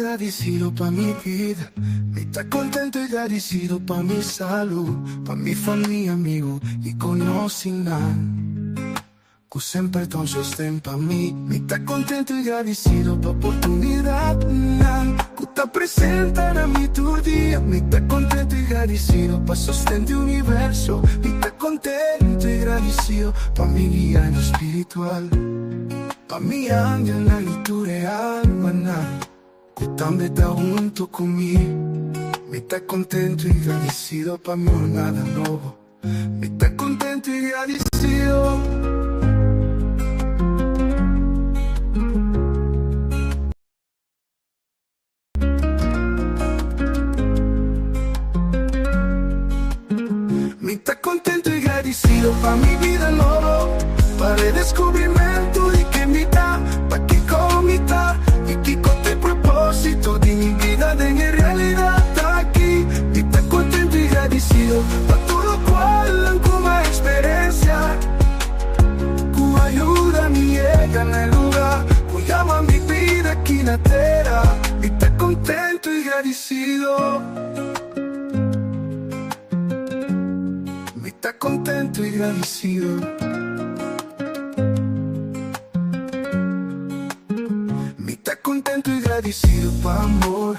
gradisido pa mi bida. Mi ta kontentu i gradisido pa mi salú, pa mi famia, amigu i konosinan ku semper ta un sosten pa mi. Mi ta kontentu i gradisido pa oportunidatnan ku ta presenta na mi tur dia. Mi ta kontentu i gradisido pa sosten di universo. Mi ta kontentu i gradisido pa mi guianan spiritual, pa mi angelnan i tur e almanan ku tambe ta huntu ku mi. Mi ta kontentu i gradisido pa mi jornada nobo. Mi ta kontentu i gradisido. Mi ta kontentu i gradisido pa mi bida nobo, pa redeskubrimentu di ken mi ta, pa kiko mi ta i kiko ta e propósito di mi bida den e realidat aki. Mi ta kontentu i gradisido pa tur lokual ku mi a eksperensia, ku a yuda mi yega na e luga ku yama mi bida aki na tera. Mi ta kontentu i gradisido. Mi ta kontentu i gradisido. Mi ta kontentu i gradisido pa amor.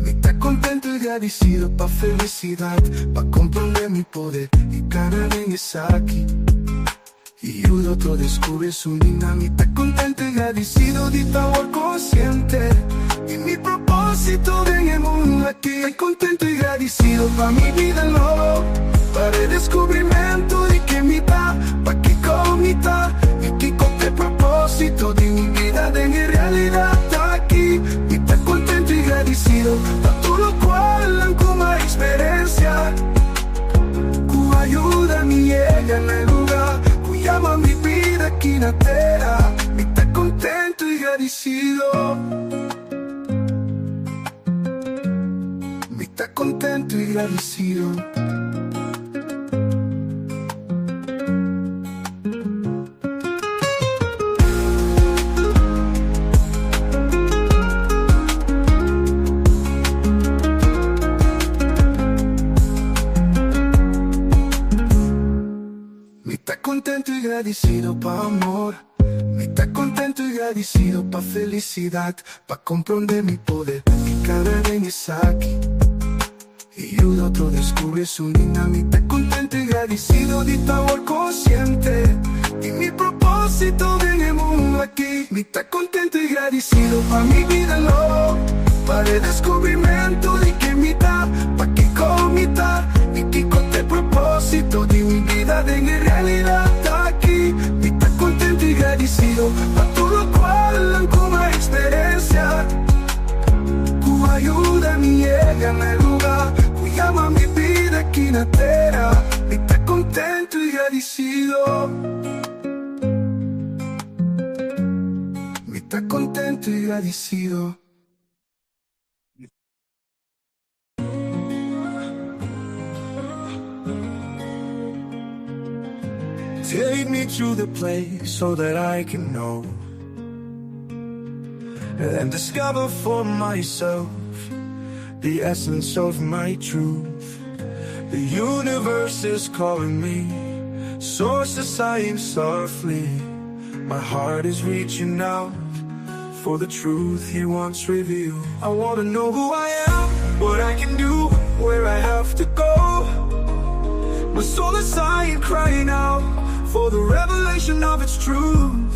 Mi ta kontentu i gradisido pa felisidat, pa komprondé mi poder i kana den esaki i yuda otro deskubri su nina. Mi ta kontentu i gradisido di ta awor konsiente di mi propósito den e mundu aki. Ta kontentu i gradisido pa mi bida nobo, pa redeskubrimentu di ken mi ta, pa kiko mi ta i kiko ta e propósito di mi bida den e realidat aki. Mi ta kontentu i gradisido pa tur lokual ku mi a eksperensia, ku a yuda mi yega na e luga ku yama mi bida aki na tera. Mi ta kontentu i gradisido. Mi ta kontentu i gradisido. Mi ta kontentu i gradisido pa amor. Mi ta kontentu i gradisido pa felisidat, pa komprondé mi poder i kana den esaki i yuda otro deskubri su nina. Mi ta kontentu i gradisido di ta awor konsiente di mi propósito den e mundu aki. Mi ta kontentu i gradisido pa mi bida nobo, pa redeskubrimentu di ken mi ta, pa kiko mi ta i kiko ta e propósito di mi bida den e realidat aki. Mi ta kontentu i gradisido pa tur lokual ku mi a eksperensia, ku a yuda mi yega na e luga ku yama mi bida aki na tera. Mi ta kontentu i gradisido. Mi ta kontentu i gradisido. Take me to the place so that I can know And discover for myself the essence of my truth. The universe is calling me, source is sighing softly. My heart is reaching out for the truth he wants revealed. I wanna know who I am, what I can do, where I have to go. My soul is sighing, crying out for the revelation of its truth.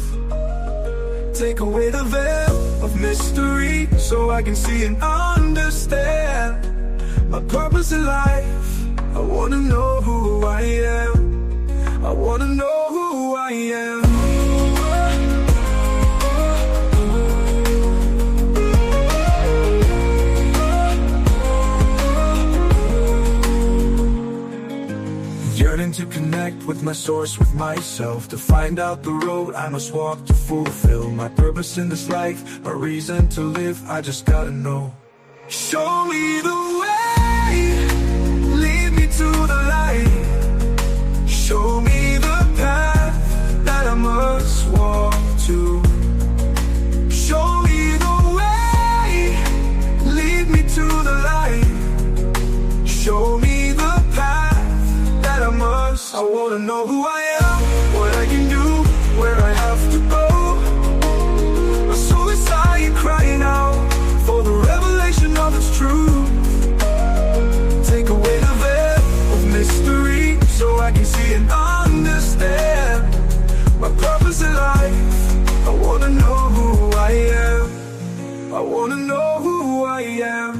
Take away the veil of mystery so I can see and understand my purpose in life. I wanna know who I am. I wanna know who I am. Yearning to connect with my source, with myself, to find out the road I must walk to fulfill my purpose in this life, my reason to live. I just gotta know. Show me the way, lead me to the light. Show me the path that I must walk to. Show me the way, who I am, what I can do, where I have to go. My soul is sighing, crying out for the revelation of its truth. Take away the veil of mystery so I can see and understand my purpose in life. I wanna know who I am. I wanna know who I am.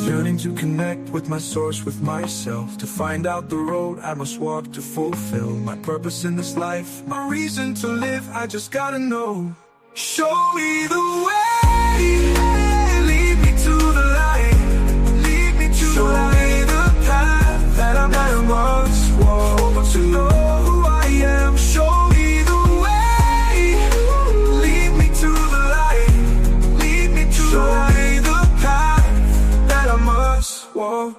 Yearning to connect with my source, with myself, to find out the road I must walk to fulfill my purpose in this life, my reason to live. I just gotta know. Show me the way, lead me to the light, lead me to Show the light. Me the path that I must walk to know who I am. Show me the way, lead me to the light, lead me to Show the light. Me the path that I must walk.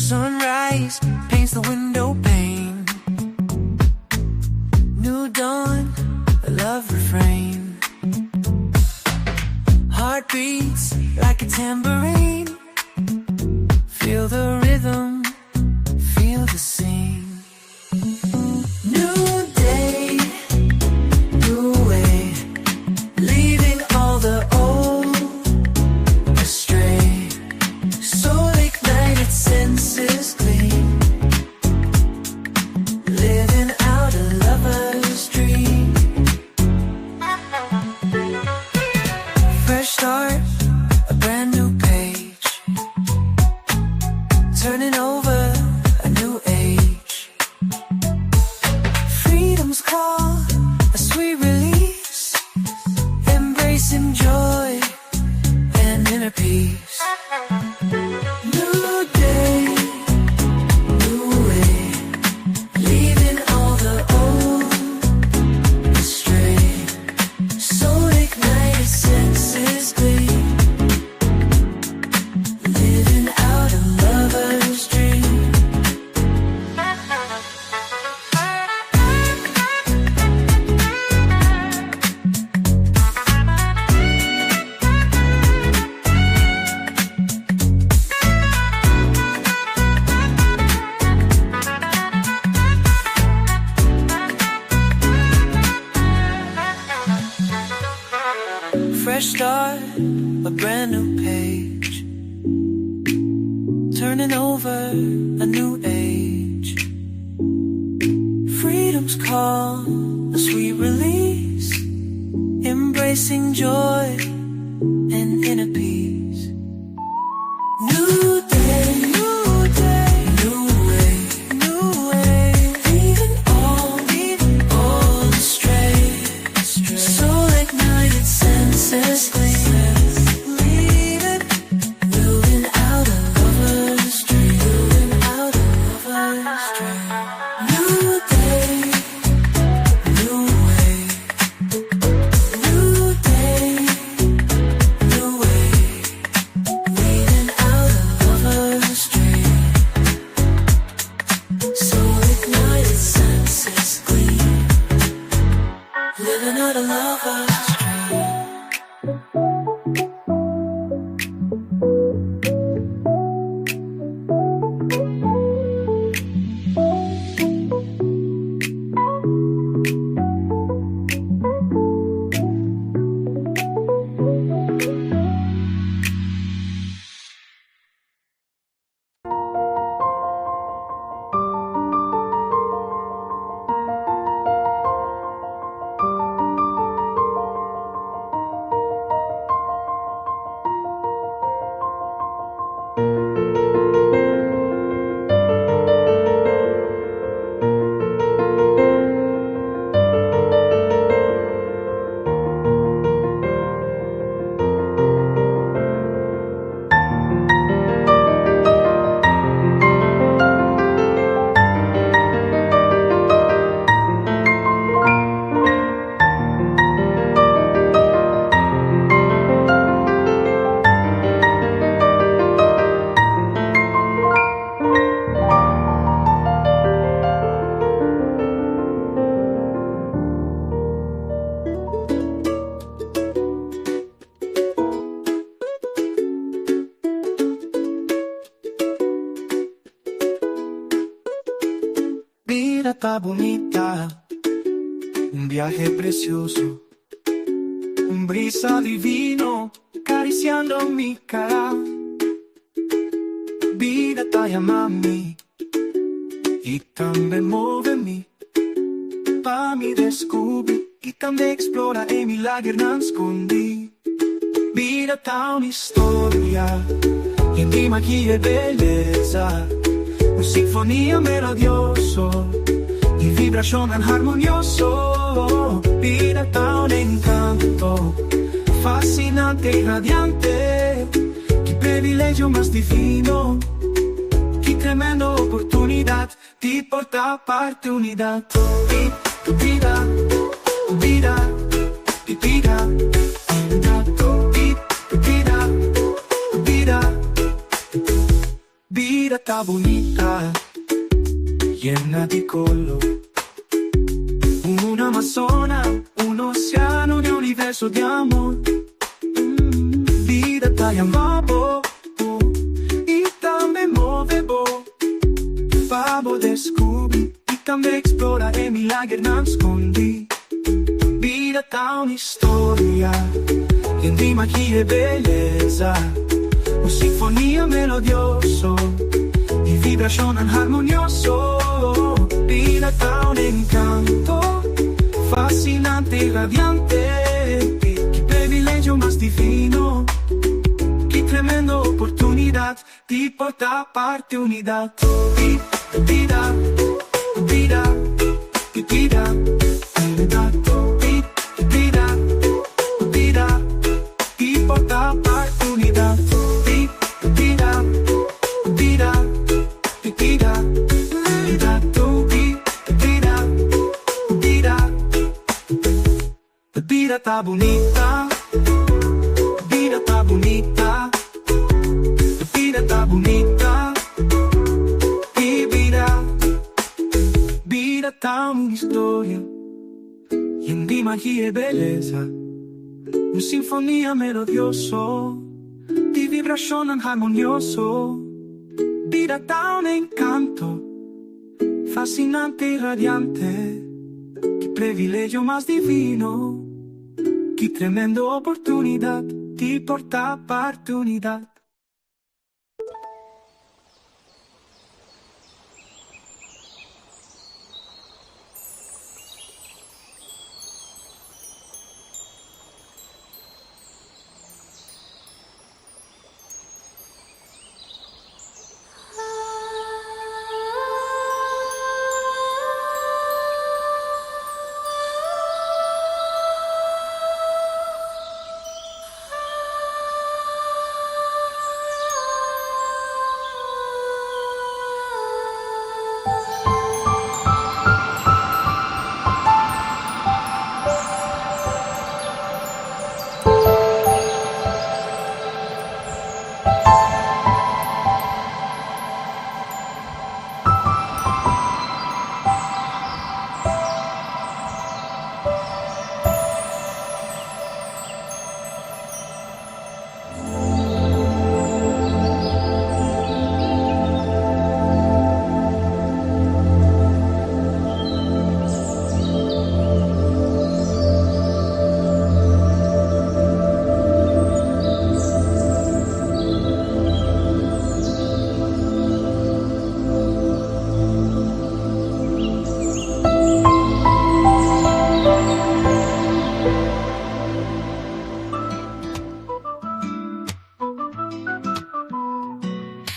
Sunrise paints the window pane. New dawn, a love refrain. Heart beats like a tambourine. Feel the rhythm, feel the scene. New day, new way, leaving all the old astray. Soul ignited, senses gleam, living out a lover's dream. Fresh start, a brand new page, turning over a new age. Freedom's call, a sweet release, embracing joy and inner peace. New day, new way, leaving all the old astray. Soul ignited, senses gleam, living out a lover's dream. Fresh start, a brand new page, turning over a new age. Freedom's call, a sweet release, embracing joy and inner peace. New day, new day, new way, new way, leaving all astray. Soul ignited, senses gleam, leave it, building out a lover's dream, building out a lover's dream. New day, new way, new day, new way. Bida ta bunita, un biahe precioso, un brisa divino cariciando mi cara. Bida ta yama mi y tambe move mi pa mi descubri y tambe explora e milagernan scondi. Bida ta un historia yen di magia y belleza, un sinfonia melodioso di vibracionnan harmonioso. Bida ta un encanto fascinante y radiante, ki privilegio mas divino, ki tremendo oportunidad di por ta parte unidad di bida, bida, di bida, di bida, bida. Bida ta bunita, yena di color, un Amazona, un oceano di universo di amor. Bida ta yama bo y tambe move bo pa bo descubri y tambe explora e milagernan scondi. Bida ta un historia yen di magia y belleza, un sinfonia melodioso di vibracionnan harmonioso. Bida ta un encanto fascinante y radiante, ki privilegio mas divino, ki tremendo oportunidad di por ta parte unidad di bida, bida, di bida, di bida, bida, di por ta parte unidad di bida, bida, di bida, di bida, bida. Bida ta bunita, bida ta bunita, bida ta bunita, y bida, bida ta un historia yen di magia y belleza, un sinfonia melodioso di vibracionnan harmonioso. Bida ta un encanto fascinante y radiante, ki privilegio mas divino, ki tremendo oportunidad di por ta parte unidad.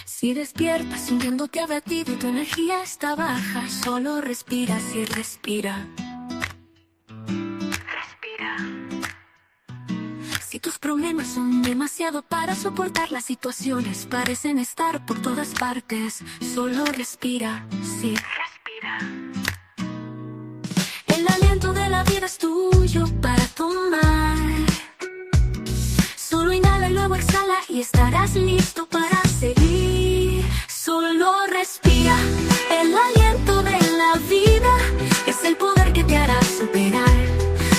Si despiertas sintiéndote abatido y tu energía está baja, solo respira, sí, respira. Respira. Si tus problemas son demasiado para soportar, las situaciones parecen estar por todas partes, solo respira, sí, respira. El aliento de la vida es tuyo para tomar. Solo inhala y luego exhala y estarás listo para seguir. Solo respira. El aliento de la vida es el poder que te hará superar.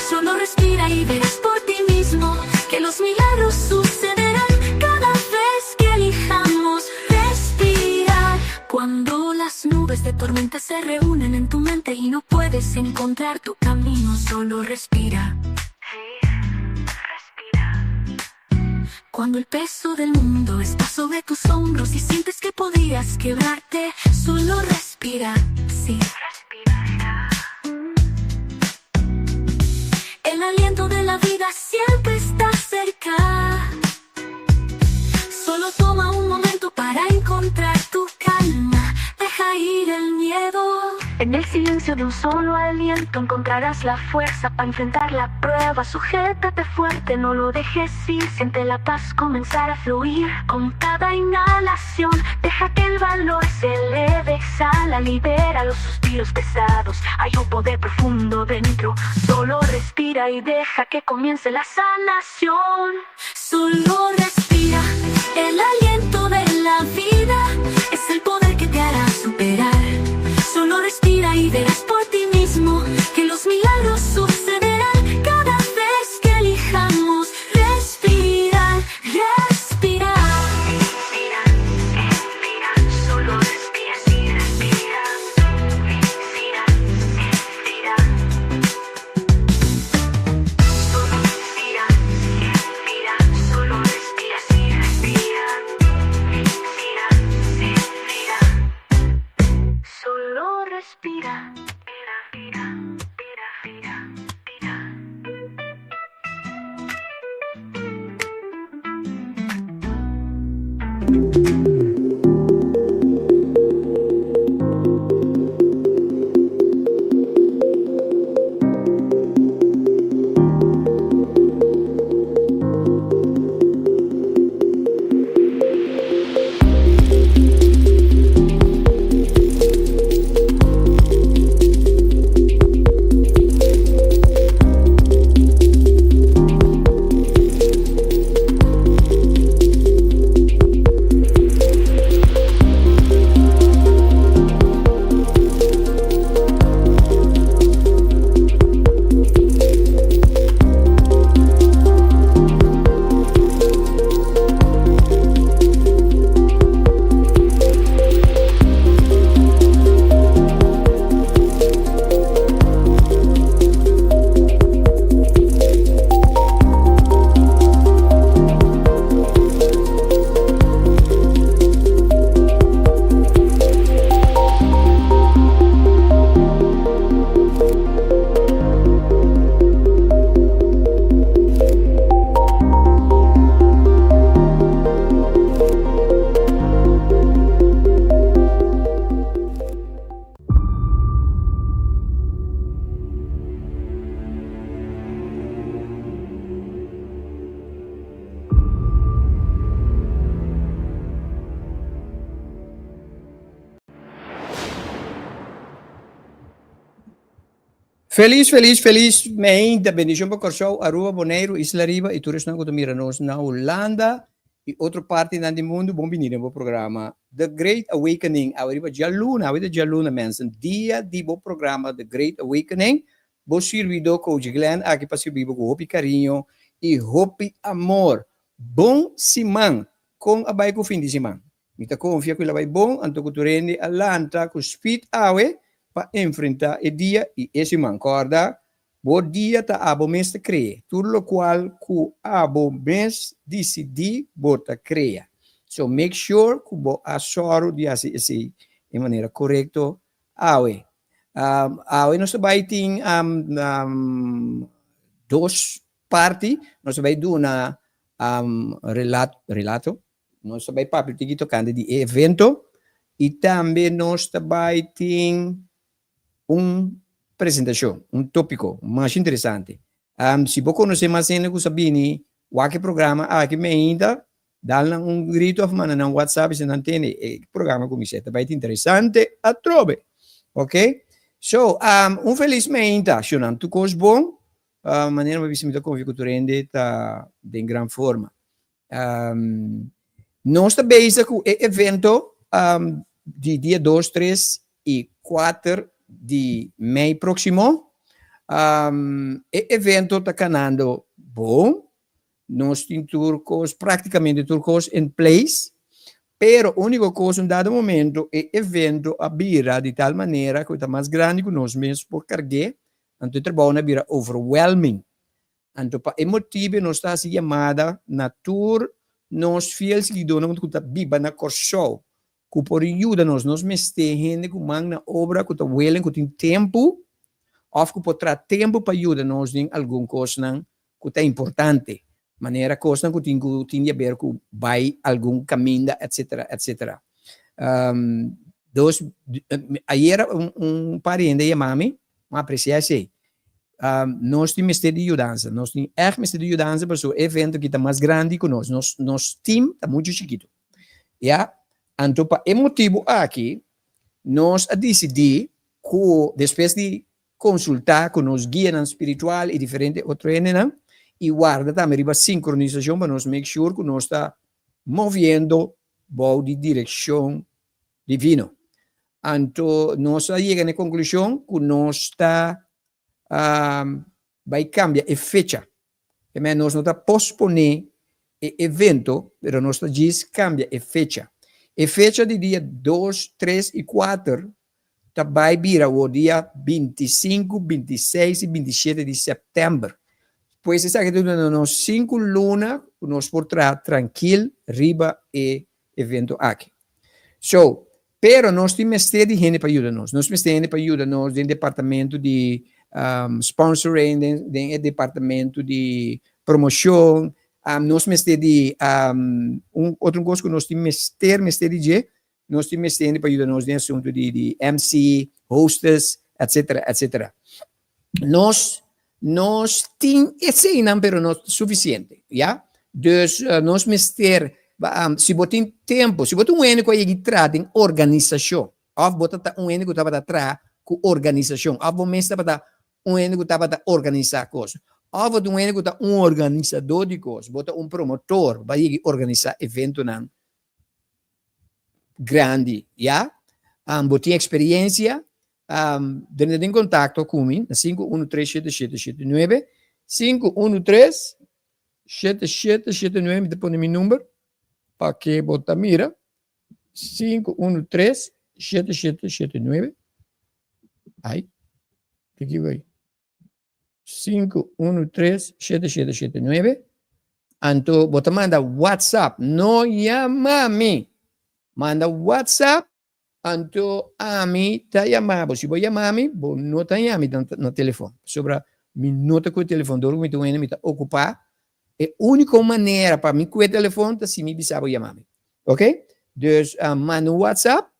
Solo respira y verás por ti mismo que los milagros sucederán cada vez que elijamos respirar. Cuando las nubes de tormenta se reúnen en tu mente y no puedes encontrar tu camino, solo respira. Cuando el peso del mundo está sobre tus hombros y sientes que podrías quebrarte, solo respira, sí. El aliento de la vida siempre está cerca. Solo toma un momento para encontrar tu calma. Deja ir el miedo. En el silencio de un solo aliento encontrarás la fuerza para enfrentar la prueba. Sujétate fuerte, no lo dejes ir. Siente la paz comenzar a fluir. Con cada inhalación, deja que el valor se eleve. Exhala, libera los suspiros pesados. Hay un poder profundo dentro. Solo respira y deja que comience la sanación. Solo respira. El aliento de la vida es el poder que te hará superar. Solo respira y verás por ti mismo que los milagros sucederán cada vez que elijamos respirar, respirar. Respira, respira, solo respira, sí, respira. Respira, respira. Solo respira, respira, solo respira, sí, respira. Respira, respira. Solo respira. Respira, respira, respira. Felis, felis, felis meinta. Bendishon pa Kòrsou, Aruba, Boneiru, Isla Riba i tur esnan ku ta mira nos na Hulanda i otro partinan di mundu. Bon bini den bo programa The Great Awakening. Awe riba djaluna, awe ta djaluna mensen, dia di bo programa The Great Awakening. Bo sirbidó Coach Glenn aki pa sirbi bo ku hopi kariño i hopi amor. Bon siman! Kon a bai ku fin di siman? Mi ta konfia ku el a bai bon, anto ku tur hende a lanta ku spit awe pa enfrentá e dia i e siman. Kòrda, bo dia ta abo mes ta krea. Tur lokual ku abo mes disidí bo ta krea. So make sure ku bo a sòru di hasi esei e manera korekto awe. Awe nos ta bai tin dos parti. Nos ta bai duna relato. Nos ta bai papia tiki tokante di e evento i tambe nos ta bai tin un presentashon, un topiko masha interesante. Si bo konosé mas hende ku sa bini wak e programa aki meinta, dal nan un grito òf manda nan whatsapp si nan tende e programa kuminsá. Ta bai ta interesante atrobe. Ok, so un felis meinta, shownan tur kos bon. Manera mi a bisa mi ta konfia ku tur hende ta den gran forma. Nos ta bezig ku e evento di dia dos, tres i kuater di mei próksimo. E evento ta kanando bon. Nos tin tur kos, práktikamente tur kos in place. Pero úniko kos, un dado momento e evento a bira di tal manera ku ta mas grandi ku nos mes por karg'é, anto e trabou a bira overwhelming. Anto pa e motibu nos ta hasi yamada na tur nos fiel siguidónan ku ta biba na Kòrsou, ku por yuda nos. Nos mester hende ku man na obra, ku ta willing, ku tin tempu, òf ku por traha tempu pa yuda nos den algun kosnan ku ta importante, manera kosnan ku tin di aber ku bai algun kaminda, etc., etc. Dus, ayera un pariente yama mi, m'a apresiá esei. Nos tin mester di yudansa, nos tin echt mester di yudansa pasobra e evento aki ta mas grandi ku nos, nos team ta muchu chikitu. Ya, anto pa e motibu aki, nos a disidí ku despues di konsultá ku nos guianan spiritual i diferente otro hendenan i warda tambe riba sinkronisashon pa nos make sure ku nos ta moviendo bou di direkshon divino. Anto nos a yega na e konklushon ku nos ta bai kambia e fecha. Ke men nos no ta posponé e evento, pero nos ta djis kambia e fecha. E fecha di dia 2, 3 i 4 ta bai bira awor dia 25, 26 i 27 di sèptèmber. Pues esaki ta duna nos 5 luna ku nos por traha trankil riba e evento aki. So, pero nos tin mester di hende pa yuda nos. Nos mester hende pa yuda nos den departamento di sponsoring, den e departamento di promoshon. Nos mester di un otro kos ku nos tin mester di dje, nos tin mester hende pa yuda nos den asuntu di MC, hostess, etc., etc. Nos tin eseinan, pero no sufisiente, ya? Dus nos mester, si bo tin tempu, si bo ta un hende ku a yega traha den organisashon, òf bo ta un hende ku tabata traha ku organisashon, òf bo mes tabata un hende ku tabata organisá kos, òf bo ta un hende ku ta un organisadó di kos, bo ta un promotor, bo a yega organisá eventonan grandi, ya? Bo tin eksperensia, drenta den kontakto ku mi na 513 7779, 513 7779. Mi ta pone mi number pa ku bo ta mira: 513 7779. Ai, aki bai 513 7779. Anto bo ta manda WhatsApp, no yama mi, manda WhatsApp, anto ami ta yama bo. Si bo yama mi, bo no ta yama mi na telefòn, pasobra mi no ta ku telefòn. Dor ku mi ta mi ta okupá. E úniko manera pa mi ku telefòn ta si mi bisa bo yama mi, ok? Dus manda un WhatsApp,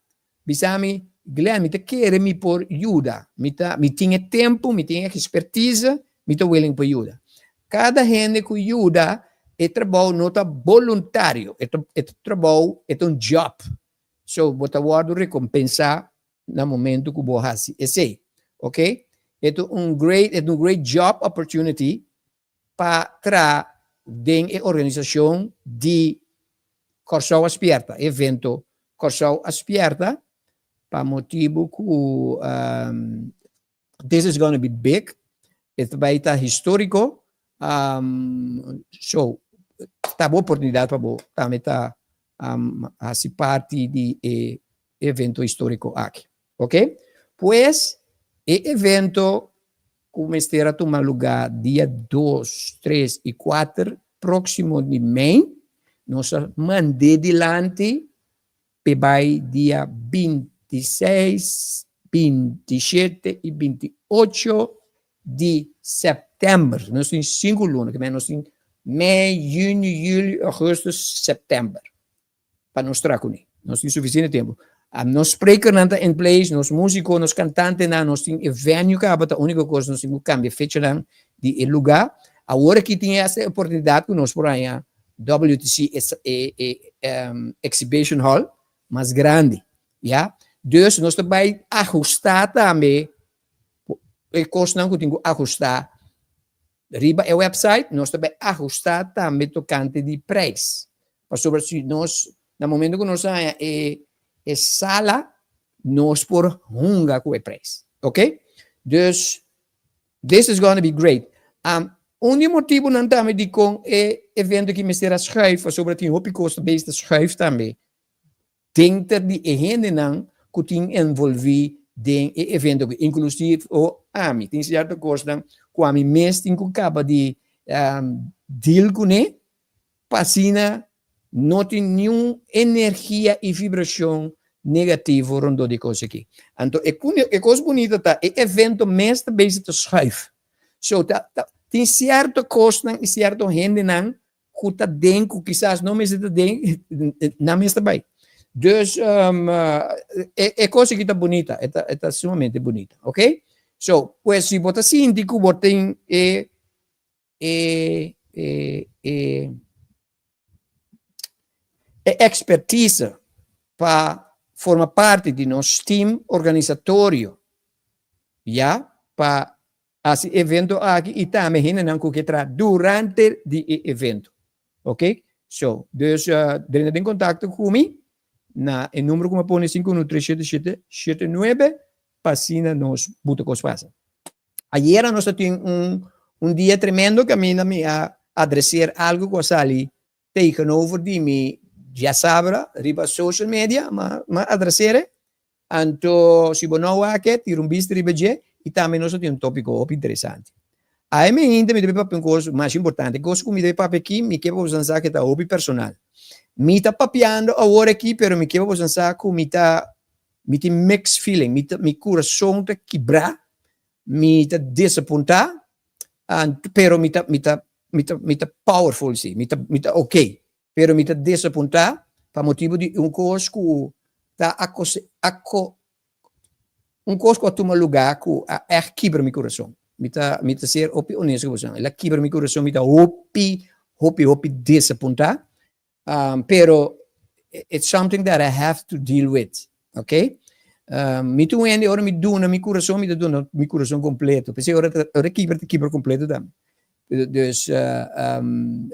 bisa mi: "Glenn, mi ta kere mi por yuda, mi tin e tempu, mi tin expertise, mi ta willing pa yuda." Kada hende ku yuda, e trabou no ta voluntario, e trabou ta un job. So, bo ta wòrdu rekompensá na momento ku bo hasi esei. Ok? E ta un great job opportunity pa traha den e organisashon di Kòrsou a Spièrta, evento Kòrsou a Spièrta, pa motibu ku this is gonna be big, e ta bai ta históriko, so ta bo oportunidat pa bo tambe ta hasi parti di e evento históriko aki. Ok? Pues, e evento ku mester a tuma lugá dia 2, 3 i 4 próksimo di mei, nos a mand'é dilanti pa bai dia 26, 27 i 28 di sèptèmber. Nos tin 5 luna, ke nos tin mei, yüni, yüli, ougùstùs, sèptèmber pa nos traha kuné. Nos tin sufisiente tempu. Nos sprekernan ta in place, nos músiko, nos kantantenan, nos tin e venue kaba, ta úniko kos nos tin ku kambia fechanan di e lugá. Awor aki tin e oportunidat ku nos por haña WTC e exhibition hall mas grandi, ya? Dus nos ta bai ahustá tambe e kosnan ku tin ku ahustá riba e website, nos ta bai ahustá tambe tokante di preis. Pasobra si nos, na momento ku nos haña e sala, nos por hunga ku e preis. Ok? Dus, this is gonna be great. Un di e motibunan tambe dikon e evento aki mester a schuif, pasobra tin hopi kos ta bezig ta schuif tambe. Denter di e hendenan ku tin envolví den e evento aki, inklusive o ami. Tin sierto kosnan ku ami mes tin ku kaba di deal kuné pa asina no tin niun energia i vibrashon negativo rondó di e kos aki. Anto e e kos bunita ta e evento mes ta bezig ta schuif. So ta tin sierto kosnan i sierto hendenan ku ta den ku kisas no mester ta den, nan mes ta bai. Dus e e kos aki ta bunita, e ta e ta sumamente bunita, ok? So, pues si bo ta sinti ku bo tin e e e e e ekspertise pa forma parti di nos team organisatorio, ya, pa Hasi evento aki y tambe hendenan cu ke traha durante di e evento. Ok? So, dus drenta den contacto cu mi na e numero cu mi a pone 5137779 pa asina nos buta cos pasa. Ayera nos a tin un un dia tremendo caminda mi a adreseer algo cu a sali tegenover di mi diasabra riba social media, mi a adreseer Anto si bo no wak e, tira un bista riba dje i tambe nos a tin un tópiko hopi interesante. Awe mi ainda mi ta bai papia un kos mas importante. E kos ku mi ta bai papia aki mi ke pa boso sa ku ta hopi personal. Mi ta papiando awor aki pero mi ke pa boso sa ku mi ta mi tin mixed feeling, mi ta mi kurason ta kibrá, mi ta desapuntá, pero mi ta mi ta mi ta mi ta powerful si, mi ta mi ta okay. Pero mi ta desapuntá pa motibu di un kos ku ta ako un kos ku a tuma lugá ku a ègt kibra mi kurason. Mi ta mi ta ser hopi onesto ku boso. El a kibra mi kurason, mi ta hopi, hopi, hopi desapuntá. Pero it's something that I have to deal with, ok? Mi ta un hende ora mi duna mi kurason, mi ta duna mi kurason kompleto. P'esei ora ora kibra ta kibra kompleto tambe. Dus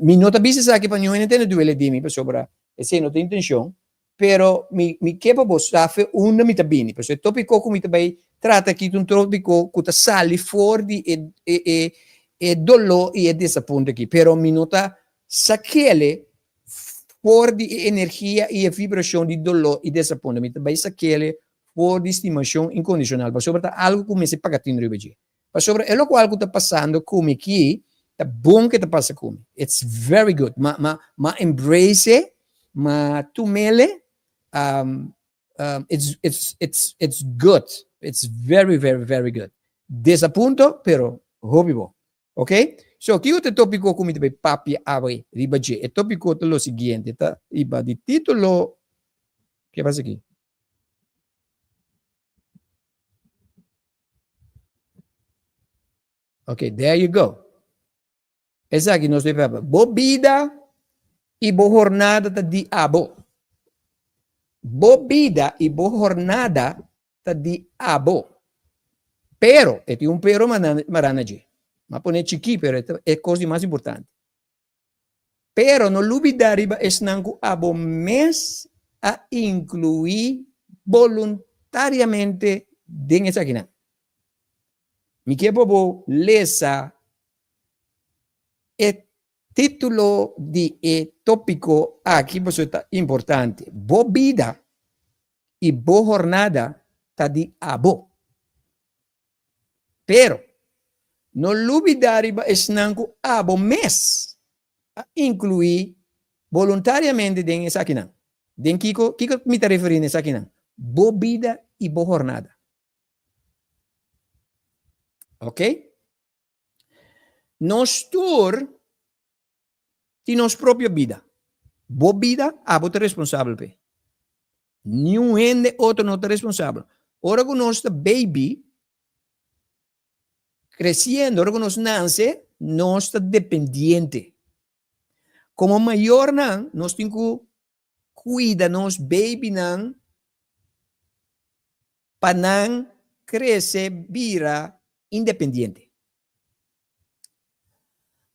mi no ta bisa esaki pa niun hende tene duele di mi pasobra esei no ta intencion, pero mi mi ke pa bo sa fe unda mi ta bini, pasobra e topico ku mi ta bai trata aki ta un topico ku ta sali for di e e e e doló i e desapunto aki, pero mi no ta sakele for di e energia i e vibracion di doló i desapunto, mi ta bai sakele for di stimacion incondicional, pasobra ta algo ku mester paga tin riba dje. Pasobra e lokual ku ta pasando ku mi ki ta bon ke ta pasa ku mi. It's very good. Ma ma ma embrace e, ma tumele, um, um, it's, it's, it's, it's good. It's very, very, very good. Desapunto, pero hopi bon. Ok? So, kiko ta e topiko ku mi ta bai papia awe riba dje? E topiko ta lo siguiente, ta riba di titulo, ke pasa aki? Ok, there you go. Esaki nos debe papia. Bo bida i bo hornada ta di abo. Bo bida i bo hornada ta di abo. Pero, e tin un pero marana dje. M'a pone chikí, pero e kos di mas importante. Pero no lubidá riba esnan ku abo mes a inkluí boluntariamente den esakinan. Mi ke pa bo lesa e título di e tópiko aki pasobra ta importante, Bo bida i bo hornada ta di abo. Pero, no lubidá riba esnan ku abo mes a inkluí boluntariamente den esakinan. Den kiko? Kiko mi ta referí na esakinan? Bo bida i bo hornada. Ok? Nos tur tin nos propio bida. Bo bida, abo ta responsabel p'e. Niun hende otro no ta responsabel. Ora ku nos ta baby, kresiendo, ora ku nos nanse, nos ta dependiente. Komo mayornan, nos tin ku kuida nos babynan pa nan krese bira independiente.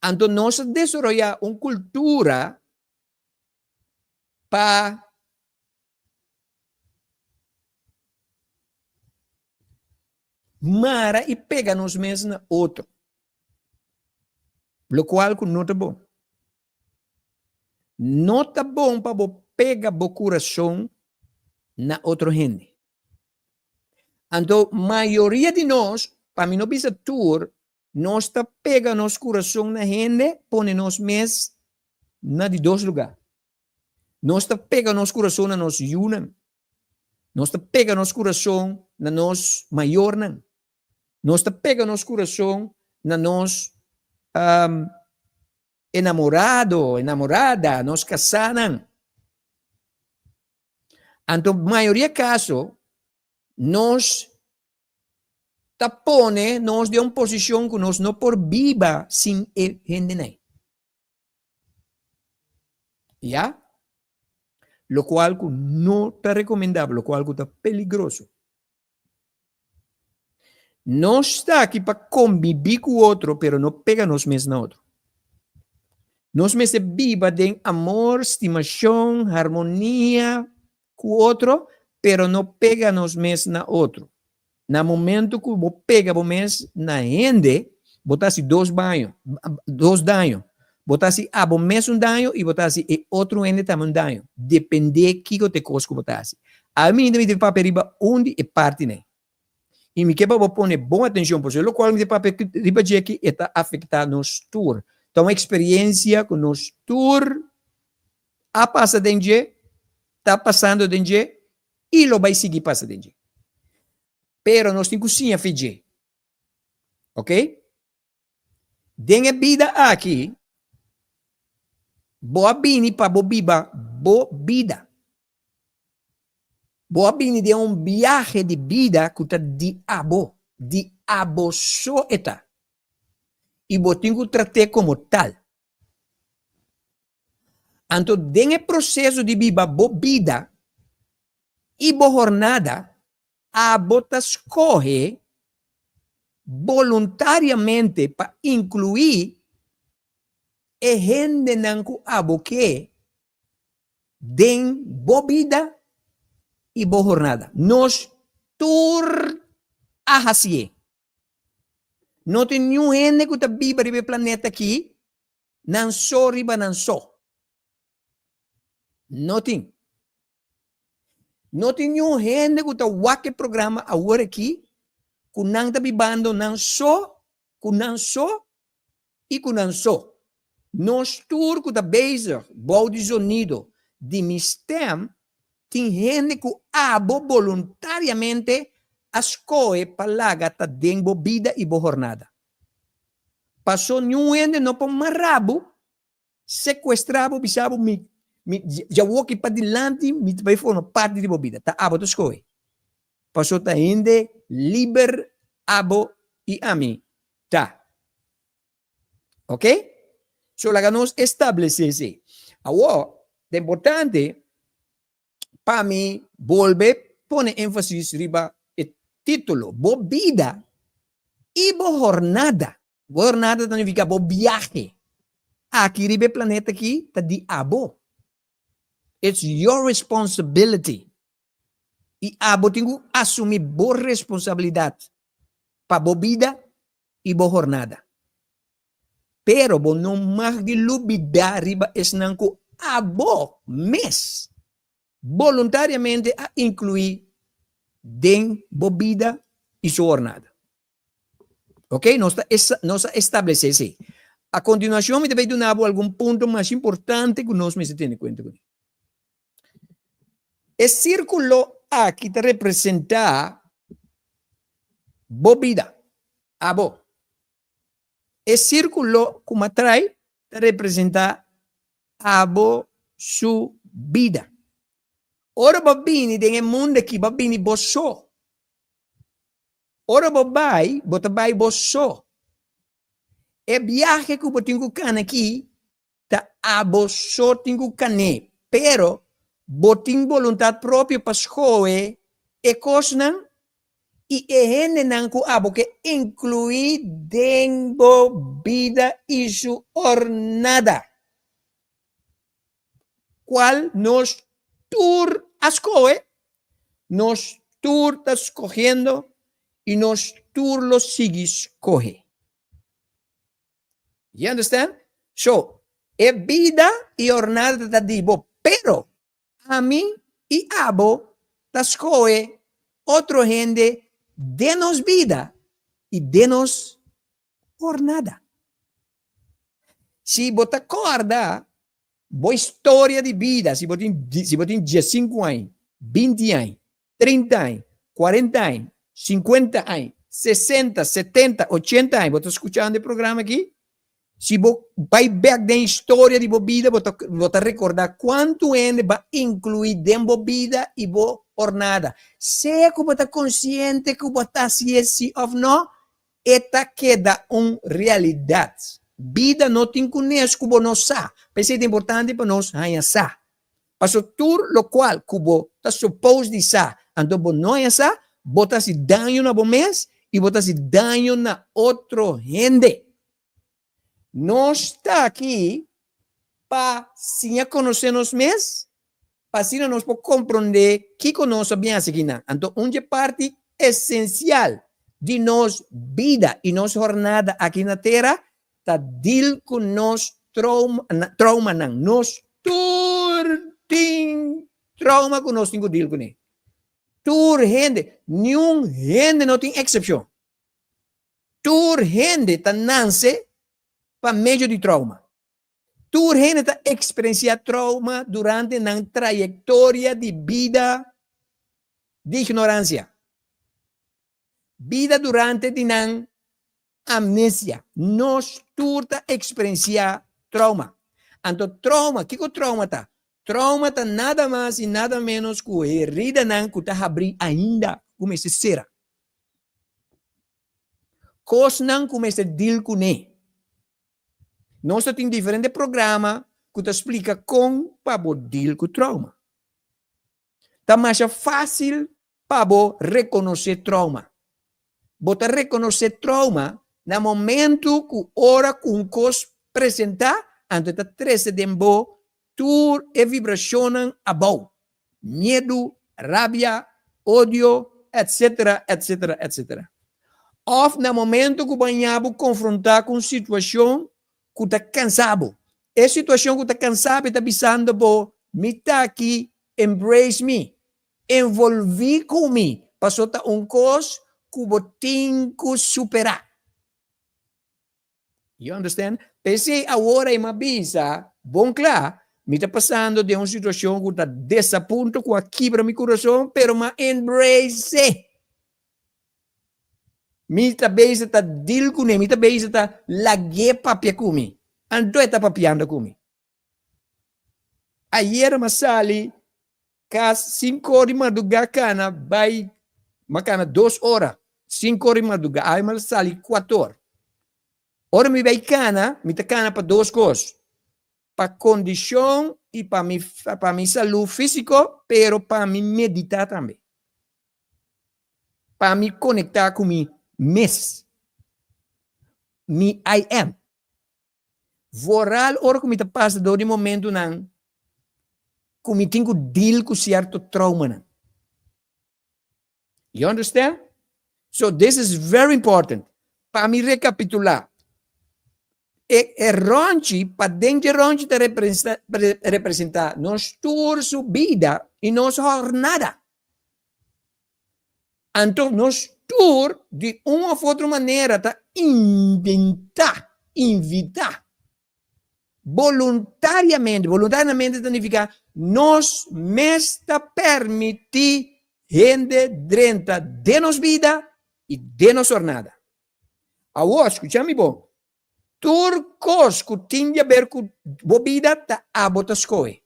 Anto nos a desaroyá un kultura pa mara i pega nos mes na otro, lokual ku no ta bon. No ta bon pa bo pega bo kurason. na otro hende. Anto mayoria di nos, pa mi no bisa tur, nos ta pega nos kurason na hende, pone nos mes na di dos lugá. Nos ta pega nos kurason na nos yunan. Nos ta pega nos kurason na nos mayornan. Nos ta pega nos kurason na nos um, enamorado, enamorada, nos kasánan. Anto mayoria kaso nos ta pone nos den un posishon ku nos no por biba sin e hendenan. Ya? Lokual ku no ta rekomendabel, lokual ku ta peligroso. Nos ta aki pa kombibí ku otro, pero no pega nos mes na otro. Nos mester biba den amor, stimashon, harmonia ku otro, pero no pega nos mes na otro. Na momento ku bo pega bo mes na hende, bo ta hasi dos baño, dos daño. Bo ta hasi abo mes un daño i bo ta hasi e otro hende tambe un daño. Dependé kiko ta e kos ku bo ta hasi. Ami mi ta papia riba un di e partinan. I mi ke pa bo pone bon atenshon pasobra lokual mi ta papia riba dje aki e ta afektá nos tur. Ta un eksperensia ku nos tur a pasa den dje, ta pasando den dje i lo bai sigui pasa den dje. Pero nos tin ku siña fe dje. Ok? Den e bida aki, bo a bini pa bo biba bo bida. Bo a bini den un biahe di bida ku ta di abo, di abo so e ta. I bo tin ku trat'é komo tal. Anto den e proseso di biba bo bida i bo hornada, abo ta skohe boluntariamente pa inkluí e hendenan ku abo ke den bo bida i bo hornada. Nos tur a hasié. No tin niun hende ku ta biba riba e planeta akí nan so riba nan so. No tin. No tin niun hende ku ta wak e programa awor akí ku nan ta bibando nan so, ku nan so i ku nan so. Nos tur ku ta bezig bou di zonido di mi stem tin hende ku abo boluntariamente a skohe pa laga ta den bo bida i bo hornada. Paso niun hende no por mara bo, sekuestra bo, bisa bo mi mi djawoki padilanti mi ta bai forma parti di bo bida. Ta abo ta skohe. Paso ta hende liber abo i ami ta. Ok? So laga nos establece esei. Awor, ta importante pa mi bolbe pone énfasis riba e título, Bo bida i bo hornada. Bo hornada ta nifica bo biahe aki riba e planeta aki ta di abo. It's your responsibility. I abo tin ku asumí bo responsabilidat pa bo bida i bo hornada. Pero bo no mag di lubidá riba esnan ku abo mes boluntariamente a inkluí den bo bida i su hornada. Ok, nos ta nos a establesé esei. A kontinuashon mi ta bai duna bo algun punto mas importante ku nos mester tene kuenta kuné. E sírkulo aki ta representá bo bida, abo. E sírkulo ku matrai ta representá abo su bida. Ora bo bini den e mundu aki, bo a bini bo so. Ora bo bai, bo ta bai bo so. E biahe ku bo tin ku kana aki Ta abo so tin ku kané, pero bo tin boluntat propio pa skohe e kosnan i e hendenan ku abo ke inkluí den bo bida i su ornada, kual nos tur a skohe, nos tur ta skohendo i nos tur lo sigui skohe. You understand? So, e bida i jornada ta di bo, pero ami i abo ta skohe otro hende den nos bida i den nos hornada. Si bo ta kòrda bo historia di bida, si bo tin si bo tin diesinku aña, binti aña, 30 aña, 40 aña, 50 aña, 60, 70, 80 aña, bo ta skuchando e programa aki? Si bo bai bek den historia di bo bida, bo ta bo ta rekordá kuantu hende bo a inkluí den bo bida i bo hornada. Sea ku bo ta konsiente ku bo ta hasi esei òf nò, e ta keda un realidat. Bida no tin kunes ku bo no sa. P'esei ta importante pa nos haña sa. Paso tur lokual ku bo ta supos di sa, anto bo no haña sa, bo ta hasi daño na bo mes i bo ta hasi daño na otro hende. Nos ta aki pa siña konosé nos mes, pa asina nos por komprondé kiko nos a bin hasi akinan. Anto un dje parti esensial di nos bida i nos hornada aki na tera ta deal ku nos traumanan. Nos tur tin trauma ku nos tin ku deal kuné. Tur hende, niun hende no tin eksepshon. Tur hende ta nanse pa medio di trauma. Tur hende ta eksperensiá trauma durante nan trayektoria di bida di ignoransia. Bida durante di nan amnesia. Nos tur ta eksperensiá trauma. Anto trauma, kiko trauma ta? Trauma ta nada mas i nada ménos ku heridanan ku ta habrí ainda ku mester sera. Kosnan ku mester deal kuné. Nos ta tin diferente programa ku ta splika kon pa bo deal ku trauma. Ta masha fásil pa bo rekonosé trauma. Bo ta rekonosé trauma na momentu ku ora ku un kos presentá, anto e ta trese den bo tur e vibrashonnan abou, miedu, rabia, odio, etsetera, etsetera, etsetera. Òf na momentu ku bo haña bo konfrontá ku un situashon ku ta kansa bo. E situashon ku ta kansa bo e ta bisando bo, Mi ta aki, embrace mi, envolví ku mi, paso ta un kos ku bo tin ku superá. You understand? P'esei awor ei m'a bisa bon kla, mi ta pasando den un situashon ku ta desapunto, ku a kibra mi kurason, pero m'a embrace. Mi ta bezig ta deal kuné, mi ta bezig ta lag'é papia ku mi. Anto e ta papiando ku mi. Ayera m'a sali kas sinkor di mardugá kana bai, m'a kana dos ora, sinkor di mardugá, awe m'a sali kuator. Ora mi bai kana, mi ta kana pa dos kos, pa kondishon i pa mi pa mi salú físiko, pero pa mi meditá tambe. Pa mi konektá ku mi mes, mi I am. Vooral ora ku mi ta pasa dor di momentunan ku mi tin ku deal ku sierto traumanan. You understand? So this is very important. Pa mi rekapitulá, e e ronchi, paden dje ronchi ta representá nos tur su bida i nos hornada. Anto nos tur di un of otro manera ta inventá, invitá, boluntariamente, boluntariamente ta nifiká nos mes ta permití hende drenta den nos bida i den nos hornada. Awor, skucha mi bon, tur kos ku tin di aber ku bo bida ta abo ta skohe.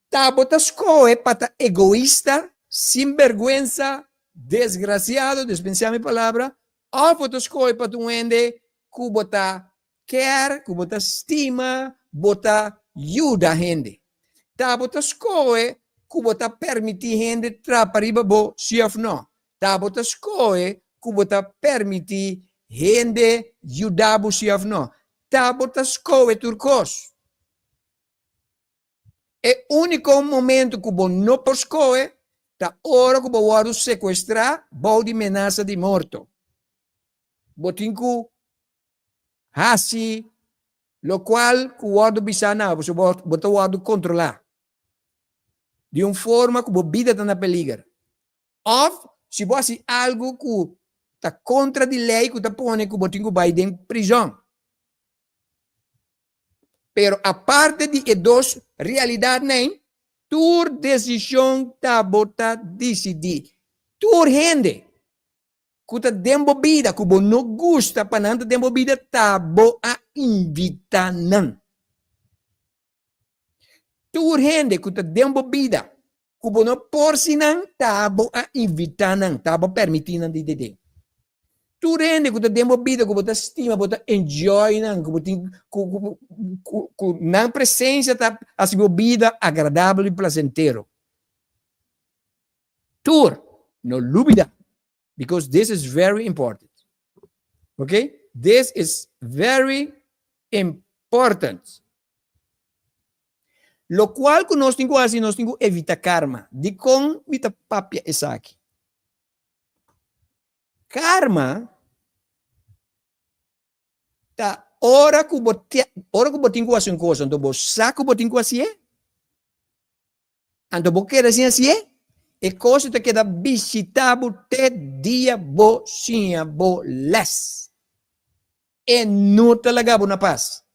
Ta bo ta skohe pa ta egoista, sinbergwensa, desgrasiado, dispensa mi palabra, òf bo ta skohe pa ta un hende ku bo ta care, ku bo ta stima, bo ta yuda hende. Ta bo ta skohe ku bo ta permití hende trapa riba bo, sí òf nò. Ta bo ta skohe ku bo ta permití hende yuda bo, sí òf nò. Ta bo ta skohe tur kos. E úniko momentu ku bo no por skohe ta ora ku bo wòrdu sekuestrá bou di menasa di morto. Bo tin ku hasi lokual ku wòrdu bisá na bo, pasobra bo ta wòrdu kontrolá. di un forma ku bo bida ta na peliger. Òf si bo hasi algu ku ta kontra di lei ku ta pone ku bo tin ku bai den prizòn. Pero aparte di e dos realidatnan ei, tur desishon ta bo ta disidí. Tur hende ku ta den bo bida ku bo no gusta pa nan ta den bo bida ta bo a invitá nan. Tur hende ku ta den bo bida ku bo no por si nan, ta bo a invitá nan, ta bo permití nan di dede. Tur hende ku ta den bo bida ku bo ta stima, bo ta enjoy nan, ku bo tin ku ku ku nan presensia ta hasi bo bida agradabel i plasentero. Tur, no lubida, because this is very important. Okay? This is very important. Locual cu nos tin cu haci, nos tin cu evita karma. Dicon mi ta papia esaki? Karma ta ora cu bo ora cu bo tin cu haci un cosa, anto bo sa cu bo tin cu hacié, Anto bo keda sin hasié, e kos ta keda bishitá bo te dia bo siña bo lès. E no ta laga bo na pas.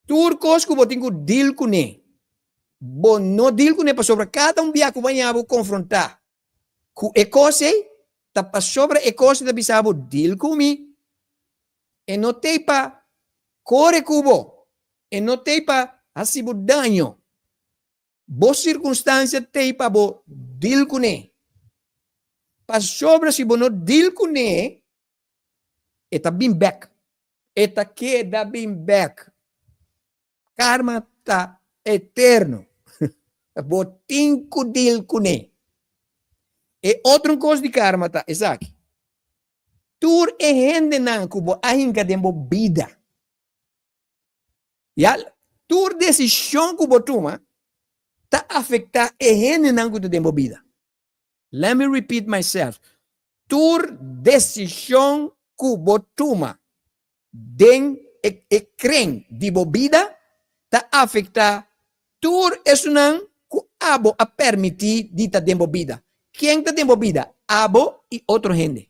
Tur kos ku bo tin ku dil kuné, bo no dil kuné pasobra kada un bia ku bo haña bo konfrontá ku e kos ei, ta pasobra e kos ei ta bisa bo dil ku mi. E no t'ei pa kore ku bo, e no t'ei pa hasi bo daño. Bo sirkunstansia t'ei pa bo dil kuné. Pasobra si bo no dil kuné, e ta bin bèk. E ta keda bin bèk. Karma ta eterno. Bo tin ku dil kuné. E otro kos di karma ta esaki. Tur e hendenan ku bo a hinka den bo bida, ya, tur desishon ku bo tuma ta afektá e hendenan ku ta den bo bida. Let me repeat myself, tur desishon ku bo tuma den e e kren di bo bida ta afektá tur esunnan ku abo a permití di ta den bo bida. Ken ta den bo bida? Abo i otro hende.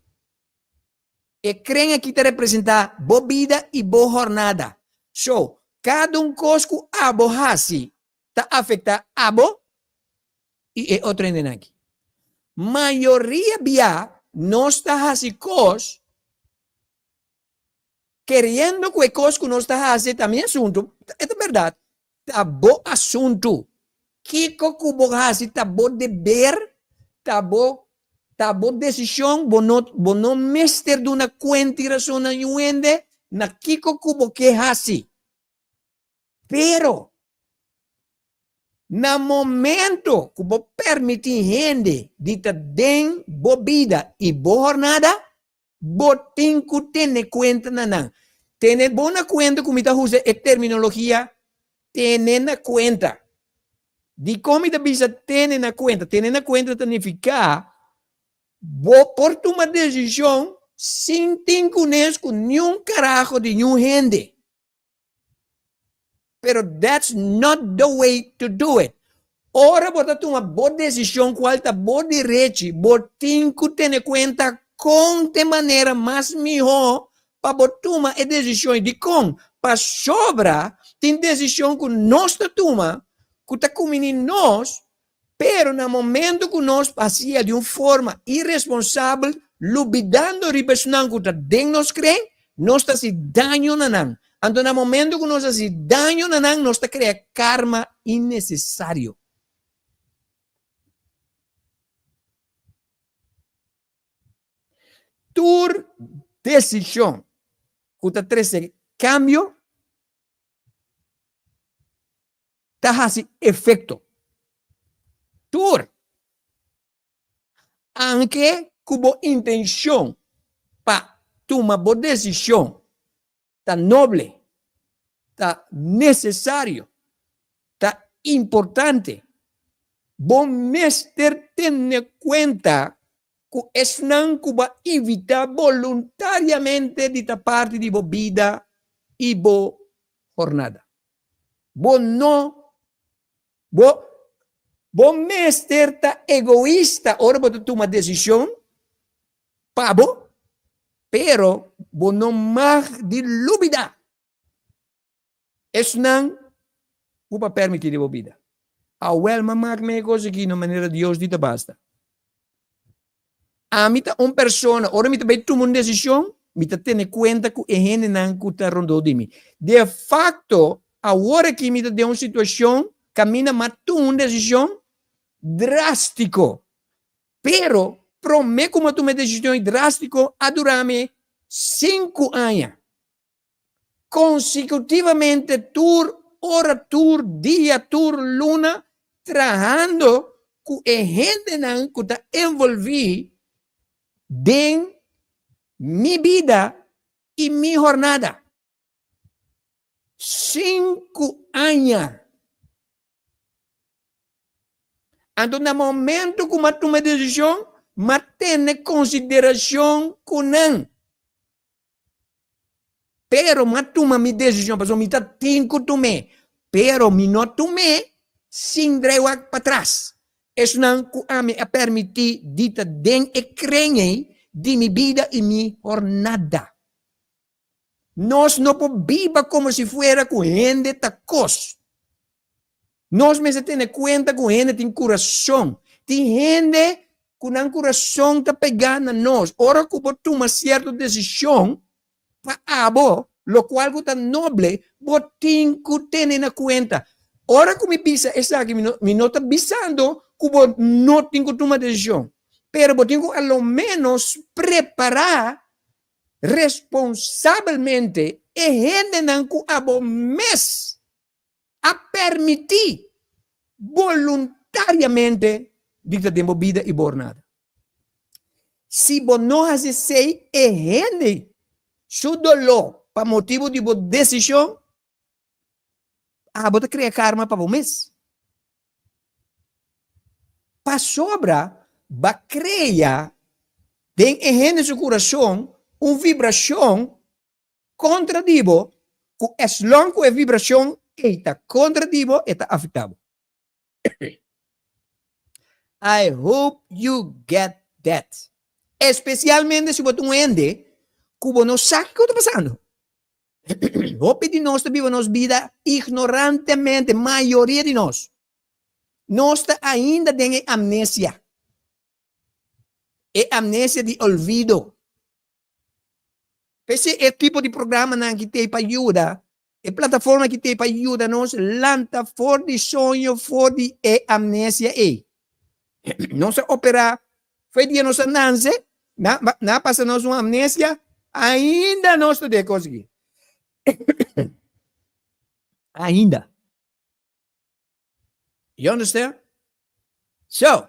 E kren aki ta representá bo bida i bo hornada. So, kada un kos ku abo hasi ta afektá abo i e otro hendenan aki. Mayoria bia nos ta hasi kos Keriendo ku e kos ku nos ta hasi ta mi asuntu, e ta bèrdat, ta bo asuntu. Kiko ku bo hasi ta bo deber, ta bo ta bo desishon, bo no bo no mester duna kuenta i rason na niun hende na kiko ku bo ke hasi. Pero, na momento ku bo permití hende di ta den bo bida i bo hornada, Bo tin ku tene kuenta na nan. Tene bo na kuenta ku mi ta usa e terminologia tene na kuenta. Dikon mi ta bisa tene na kuenta? Tene na kuenta ta nifiká bo por tuma desishon sin tin kunes ku niun karaho di niun hende. Pero that's not the way to do it. Ora bo ta tuma bo desishon kual ta bo derechi, bo tin ku tene kuenta kon ta e manera mas mihó pa bo tuma e desishon. I dikon? Pasobra tin desishon ku nos ta tuma ku ta kumini nos Pero na momento ku nos hasia di un forma iresponsabel, lubidando riba esnan ku ta den nos kren, nos ta hasi daño na nan. Anto na momento ku nos hasi daño na nan, nos ta krea karma innesesario. Tur desishon ku ta trese kambio ta hasi efekto. Tur. Anke ku bo intenshon pa tuma bo desishon ta noble, ta nesesario, ta importante, bo mester tene kuenta ku esnan ku bo a invitá boluntariamente di ta parti di bo bida i bo hornada. Bo no, bo. Bo mester ta egoista ora bo ta tuma desishon pa bo, pero bo no mag di lubida esnan ku bo a permití den bo bida. Awel mi a mak mi e kos aki na manera Dios di ta basta. Ami ta un persona, ora mi ta bai tuma un desishon, mi ta tene kuenta ku e hendenan ku ta rondó di mi. De fakto, awor aki mi ta den un situashon kaminda mi a tuma un desishon drástiko. Pero, promé ku mi a tuma e desishon drástiko a dura mi sinku aña. Konsekutivamente tur ora, tur dia, tur luna trahando ku e hendenan ku ta envolví den mi bida i mi hornada. Sinku aña. Anto na momento ku m'a tuma e desishon, m'a tene konsiderashon ku nan. Pero m'a tuma mi desishon pasobra mi ta tin ku tum'é. Pero mi no tum'é sin drai wak patras. Esnan ku ami a permití di ta den e kren ei di mi bida i mi hornada. Nos no por biba como si fuera cu hende ta cos. Nos mester tene cuenta cu hende tin curason. Tin hende cu nan curason ta pega na nos. Ora cu bo tuma cierto decision pa abo, locual cu ta noble, bo tin cu tene na cuenta. Ora cu mi bisa esaki, mi no ta bisando cu bo no tin cu tuma decision. Pero bo tin cu a lo menos prepara responsabelmente e hendenan ku abo mes a permití boluntariamente di ta den bo bida i bo hornada. Si bo no hasi esei, e hende su doló pa motibu di bo desishon Abo ta krea karma pa bo mes. Pasobra ba krea den e hende su kurason un vibrashon kontra di bo ku as long ku e vibrashon ei ta kontra di bo e ta afektá bo. I hope you get that. Espesialmente si bo ta un hende ku bo no sa kiko ta pasando. Hopi di nos ta biba nos bida ignorantemente, mayoria di nos. Nos ta ainda den e amnesia. E amnesia di olvido. P'esei e tipo di programanan ki t'ei pa yuda, e plataforma ki t'ei pa yuda nos lanta for di soño, for di e amnesia ei. Nos a operá Foi dia nos a nanse, na, na pasa nos un amnesia, ainda nos ta de konsegui. Ainda. You understand? So,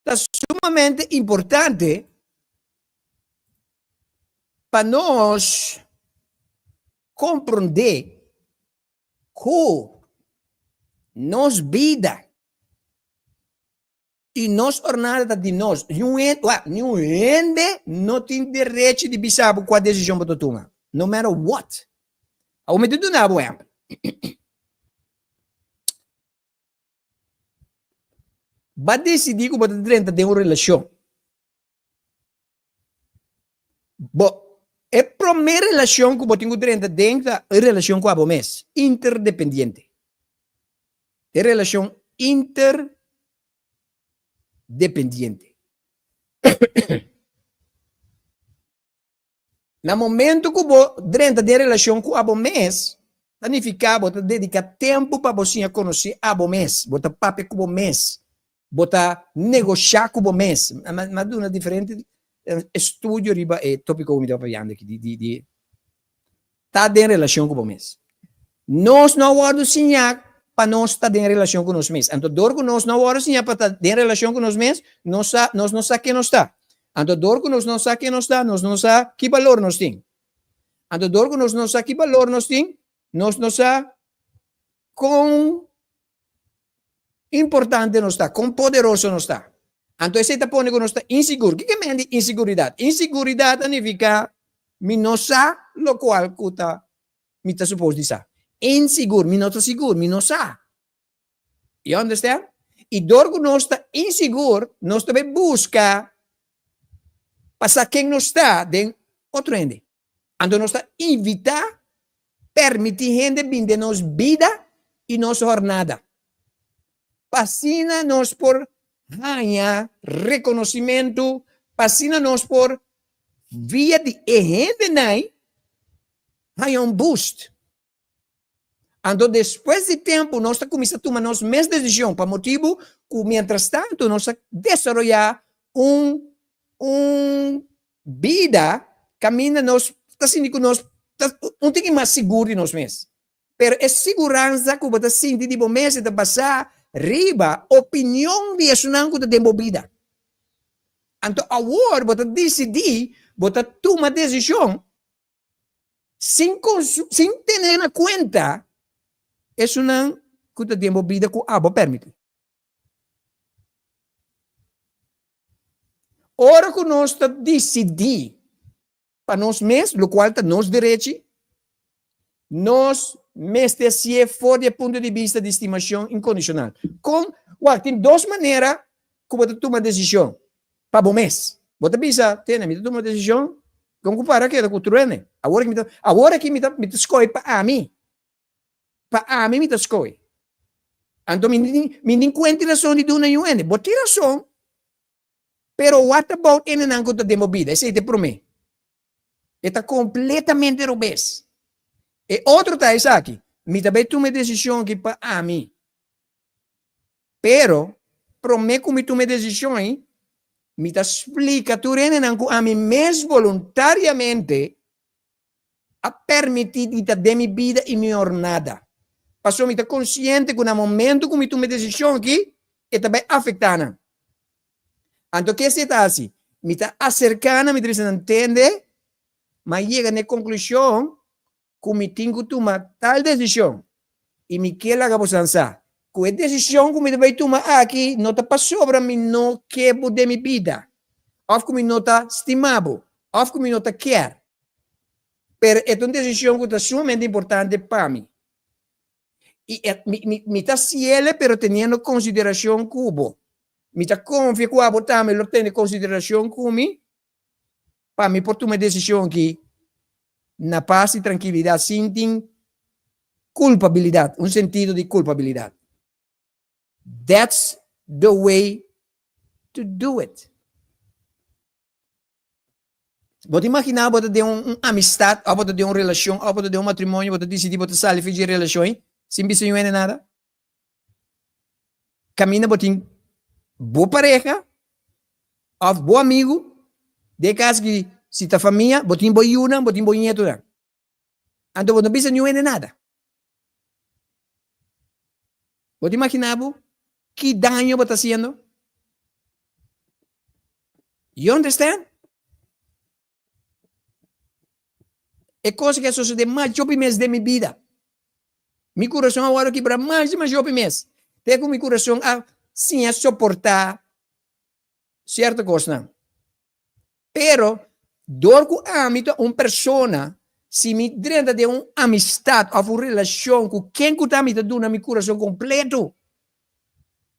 ta sumamente importante pa nos comprende ku nos bida I nos ornada ta di nos. Niun hende, wak, niun hende no tin derechi di bisa bo kua desishon bo ta tuma. No matter what. Awor mi ta duna bo ehèmpel. Bo a desidí ku bo ta drenta den un relashon. Bo, e promé relashon ku bo tin ku drenta den ta e relashon ku abo mes, interdependiente. E relashon interdependiente. Na momento ku bo drenta den relashon ku abo mes, ta nifiká bo ta dediká tempu pa bo siña konosé abo mes, bo ta papia ku bo mes, bo ta negoshá ku bo mes. Mi a duna diferente estudio riba e tópiko ku mi ta papiando aki di di di ta den relashon ku bo mes. Nos no a wòrdu siñá pa nos ta den relashon ku nos mes. Anto dor ku nos no a wòrdu siñá pa ta den relashon ku nos mes, nos sa, nos no sa ken nos ta. Anto dor ku nos no sa ken nos ta, nos no sa ki balor nos tin. Anto dor ku nos no sa ki balor nos tin, nos no sa kon importante nos ta, kon poderoso nos ta. Anto esei ta pone ku nos ta insigur. Kiko men di insiguridat? Insiguridat ta nifiká mi no sa lokual ku ta mi ta supos di sa. Insigur, mi no ta sigur, mi no sa. You understand? I dor ku nos ta insigur, nos ta bai buska pa sa ken nos ta den otro hende. Anto nos ta invitá, permití hende bin den nos bida i nos hornada. Pa asina nos por haña rekonosimentu, pa asina nos por via di e hendenan haña un boost. Anto despues di tempu nos ta kuminsá tuma nos mes desishon pa motibu ku mientrastantu nos a desaroyá un un bida kaminda nos ta sinti ku nos ta un tiki mas sigur di nos mes. Pero e siguransa ku bo ta sinti di bo mes e ta basá riba opinion di esunnan ku ta den bo bida. Anto awor bo ta disidí, bo ta tuma desishon sin sin tene na kuenta esunnan ku ta den bo bida ku abo permití. Ora ku nos ta disidí pa nos mes, lokual ta nos derechi, nos mester hasié for di e punto di bista di stimashon inkondishonal. Kon? Wak, tin dos manera ku bo ta tuma desishon pa bo mes. Bo ta bisa, Tene, mi ta tuma desishon kon ku para keda ku truene. Awor mi ta, awor aki mi ta, mi ta skohe pa ami. Pa ami mi ta skohe. Anto mi tin, mi tin kuenta i rason di duna yu hende. Bo tin rason, pero what about hendenan ku ta den bo bida? Esei ta e promé. E ta kompletamente robes. E otro ta esaki, mi ta bai tuma e desishon aki pa ami. Pero, promé ku mi tuma e desishon ei, mi ta splika tur hendenan ku ami mes boluntariamente a permití di ta den mi bida i mi hornada. Pasobra mi ta konsiente ku na momentu ku mi tuma e desishon aki, e ta bai afektá nan. Anto ke si e ta hasi? Mi ta aserká nan, mi ta bisa nan, Tende, mi a yega na e konklushon ku mi tin ku tuma tal desishon i mi ke laga bosan sa ku e desishon ku mi ta bai tuma aki no ta pasobra mi no ke bo den mi bida òf ku mi no ta stima bo òf ku mi no ta kier, pero e ta un desishon ku ta sumamente importante pa mi i e mi mi ta hasiel pero teniendo konsiderashon ku bo. Mi ta konfia ku abo tambe lo tene konsiderashon ku mi pa mi por tuma e desishon aki na pas i trankilidat sin tin kulpabilidat, un sentido di kulpabilidat. That's the way to do it. Bo ta imaginá bo ta den un amistat òf bo ta den un relashon òf bo ta den un matrimonio, bo ta disidí bo ta sali for di e relashon ei sin bisa niun hende nada? Kaminda bo tin bo pareha òf bo amigu, den kas ki si ta famia bo tin bo yunan, bo tin bo ñetunan. Anto bo no bisa niun hende nada. Bo ta imaginá bo ki daño bo ta hasiendo? You understand? E kos ki a sosodé mas hopi mes den mi bida. Mi kurason a wòrdu kibrá mas i mas hopi mes. Te ku mi kurason a siña soportá sierto kosnan. Pero, dor ku ami ta un persona, si mi drenta den un amistat òf un relashon ku ken ku ta, mi ta duna mi kurason kompleto.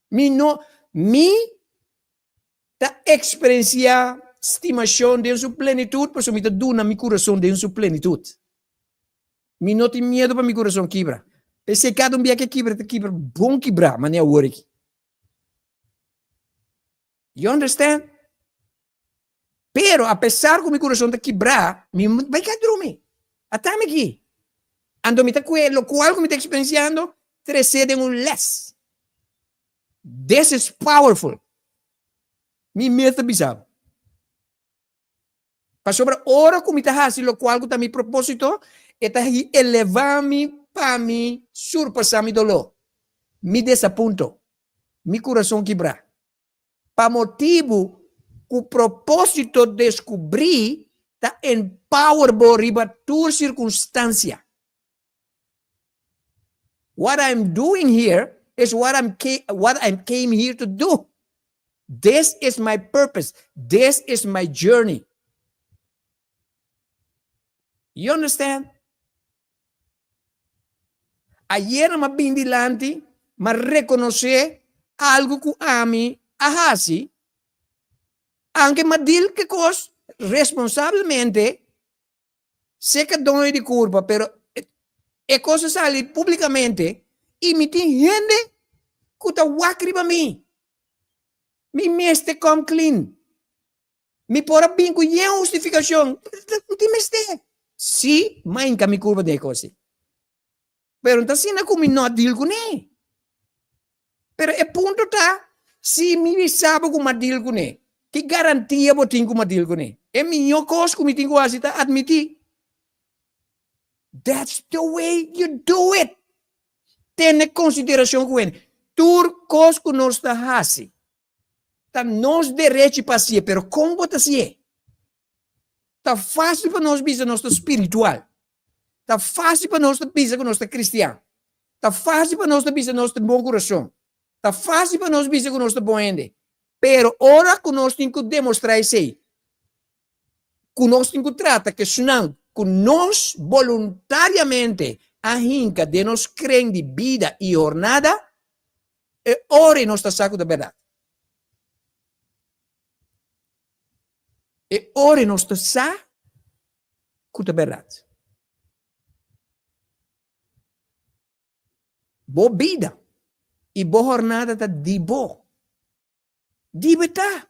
Mi no, mi ta eksperensiá stimashon den su plenitut pasobra mi ta duna mi kurason den su plenitut. Mi no tin miedu pa mi kurason kibra. P'esei kada un bia ke kibra, ta kibra bon kibrá, manera awor aki. You understand? Pero apesar ku mi kurason ta kibrá, mi no bai kai drumi. Ata mi aki. Anto mi ta kue lokual ku mi ta eksperensiando tresé den un lès. This is powerful. Mi mes ta bisa bo. Pasobra ora ku mi ta hasi lokual ku ta mi propósito, e ta elevá mi pa mi surpasá mi doló, mi desapunto, mi kurason kibrá. Pa motibu ku propósito deskubrí ta empower bo riba tur sirkunstansia. What I'm doing here is what I'm what I came here to do. This is my purpose. This is my journey. You understand? Ayer mi a bin dilanti. m'a rekonosé algu ku ami a hasi, anke m'a deal ku e kos responsablemente, Seka doño di kurpa, pero e kos a sali públikamente i mi tin hende ku ta wak riba mi. Mi mester come clean. Mi por a bin ku yen hustifikashon, no tin mester. Sí, m'a hinka mi kurpa den e kos ei. Pero no ta asina ku mi no a deal kuné. Pero e punto ta, si mi bisa bo ku mi a deal kuné, ki garantia bo tin ku mi a deal kuné? E mihó kos ku mi tin ku hasi ta atmití. That's the way you do it. Tene konsiderashon ku hende. Tur kos ku nos ta hasi, ta nos derechi pa hasié, pero kon bo ta hasié? Ta fásil pa nos bisa nos ta spiritual. Ta fásil pa nos ta bisa ku nos ta kristian. Ta fásil pa nos ta bisa nos tin bon kurason. Ta fásil pa nos bisa ku nos ta bon hende. Pero ora ku nos tin ku demostrá esei, ku nos tin ku trata ku esunnan ku nos boluntariamente a hinka den nos kren di bida i hornada, e ora ei nos ta sa ku ta bèrdat. E ora ei nos ta sa ku ta bèrdat. Bo bida i bo hornada ta di bo. Di bo e ta.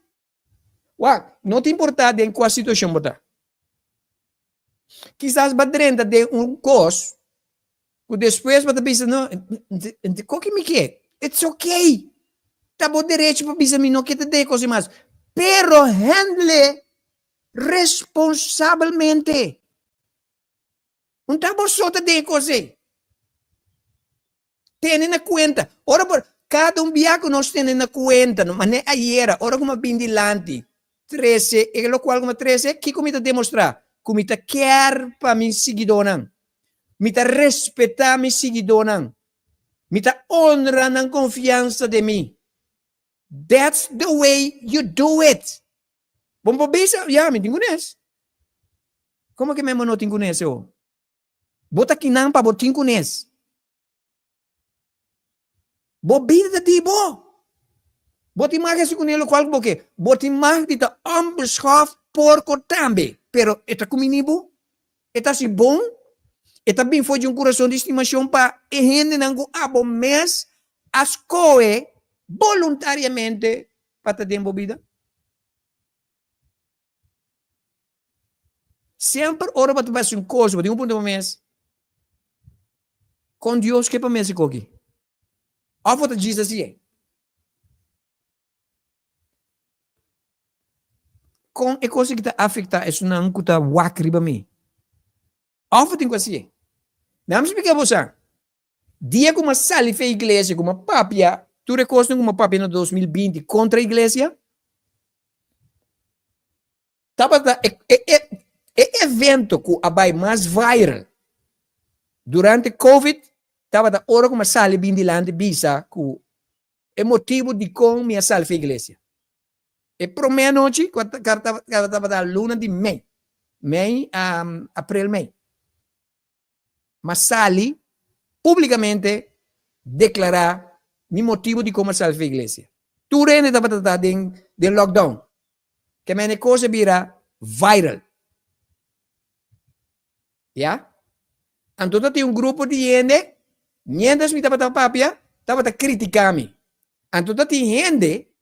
Wak, no ta importá den kua situashon bo ta. Kisas bo a drenta den un kos ku despues bo ta bisa, no, koki mi ke? It's okay. Ta bo derecho pa bisa mi no ke ta den e kos ei mas. Pero handle responsabelmente. Un ta bo so ta den e kos ei. Tene na kuenta. Ora por, kada un bia ku nos tene na kuenta, no manera ayera, ora ku mi a bin dilanti, trese e lokual ku mi a trese, kiko mi ta demostrá? Ku mi ta kier pa mi siguidónan. Mi ta respetá mi siguidónan. Mi ta honra nan konfiansa den mi. That's the way you do it. Bo no por bisa, ya, mi tin kunes. Komo ke men bo no tin kunes e ho? Bo ta kinan pa bo tin kunes. Bo bida ta di bo. Bo tin mag hasi kuné lokual ku bo ke. Bo tin mag di ta onbeschoft porko tambe. Pero e ta kumini bo. E ta hasi bon. E ta bin for di un kurason di stimashon pa e hendenan ku abo mes a skohe boluntariamente pa ta den bo bida. Semper ora bo ta hasi un kos, bo tin ku puntra bo mes, Kon Dios ke pa mi hasi koki? Òf bo ta djis hasi e? Kon e kos aki ta afektá esunnan ku ta wak riba mi? Òf bo tin ku hasi e? Mi a splika bo sa, dia ku mi a sali for e iglesia, ku mi a papia tur e kosnan ku mi a papia na 2020 kontra iglesia, tabata e e e evento ku a bai mas viral durante covid tabata ora ku mi a sali bin dilanti bisa ku e motibu dikon mi a sali for e iglesia. E promé anochi ku tabata luna di mei, mei, aprel mei, mi a sali públikamente deklará mi motibu dikon mi a sali for e iglesia. Tur hende tabata ta den lockdown. Ke men e kos a bira viral. Ya. Anto ta tin un grupo di hende, mientras mi tabata papia, tabata critica mi. Anto ta tin hende,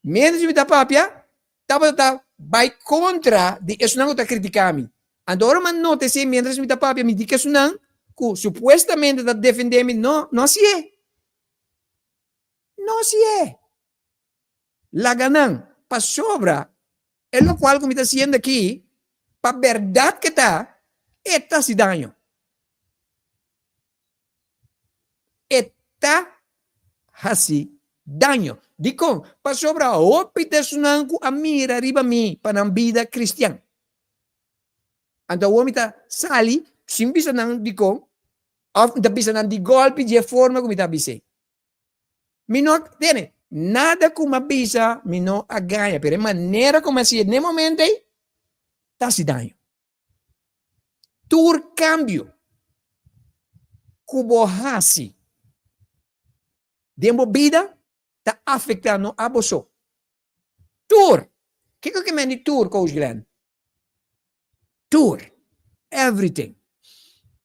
mientras mi ta papia, tabata ta bai contra di esunnan cu ta critica mi. Anto ora mi a nota esey mientras mi ta papia, mi di cu esunnan cu supuestamente ta defende mi, no, no hacié. No hacié. Laga nan, pasobra e lokual ku mi ta hasiendo aki, pa bèrdat ke ta, e ta hasi daño. E ta hasi daño. Dikon? Pasobra hopi ta esunnan ku a mira riba mi pa nan bida kristian. Anto awor mi ta sali sin bisa nan dikon, òf mi ta bisa nan di gòlpi di e forma ku mi ta bis'é. Mi no a tene nada ku mi a bisa, mi no a gaña, pero e manera ku mi a hasié den e momento ei ta hasi daño. Tur kambio ku bo hasi. den bo bida ta afektá no abo so. Tur! Kiko ke men di tur, Coach Glenn? Tur. Everything.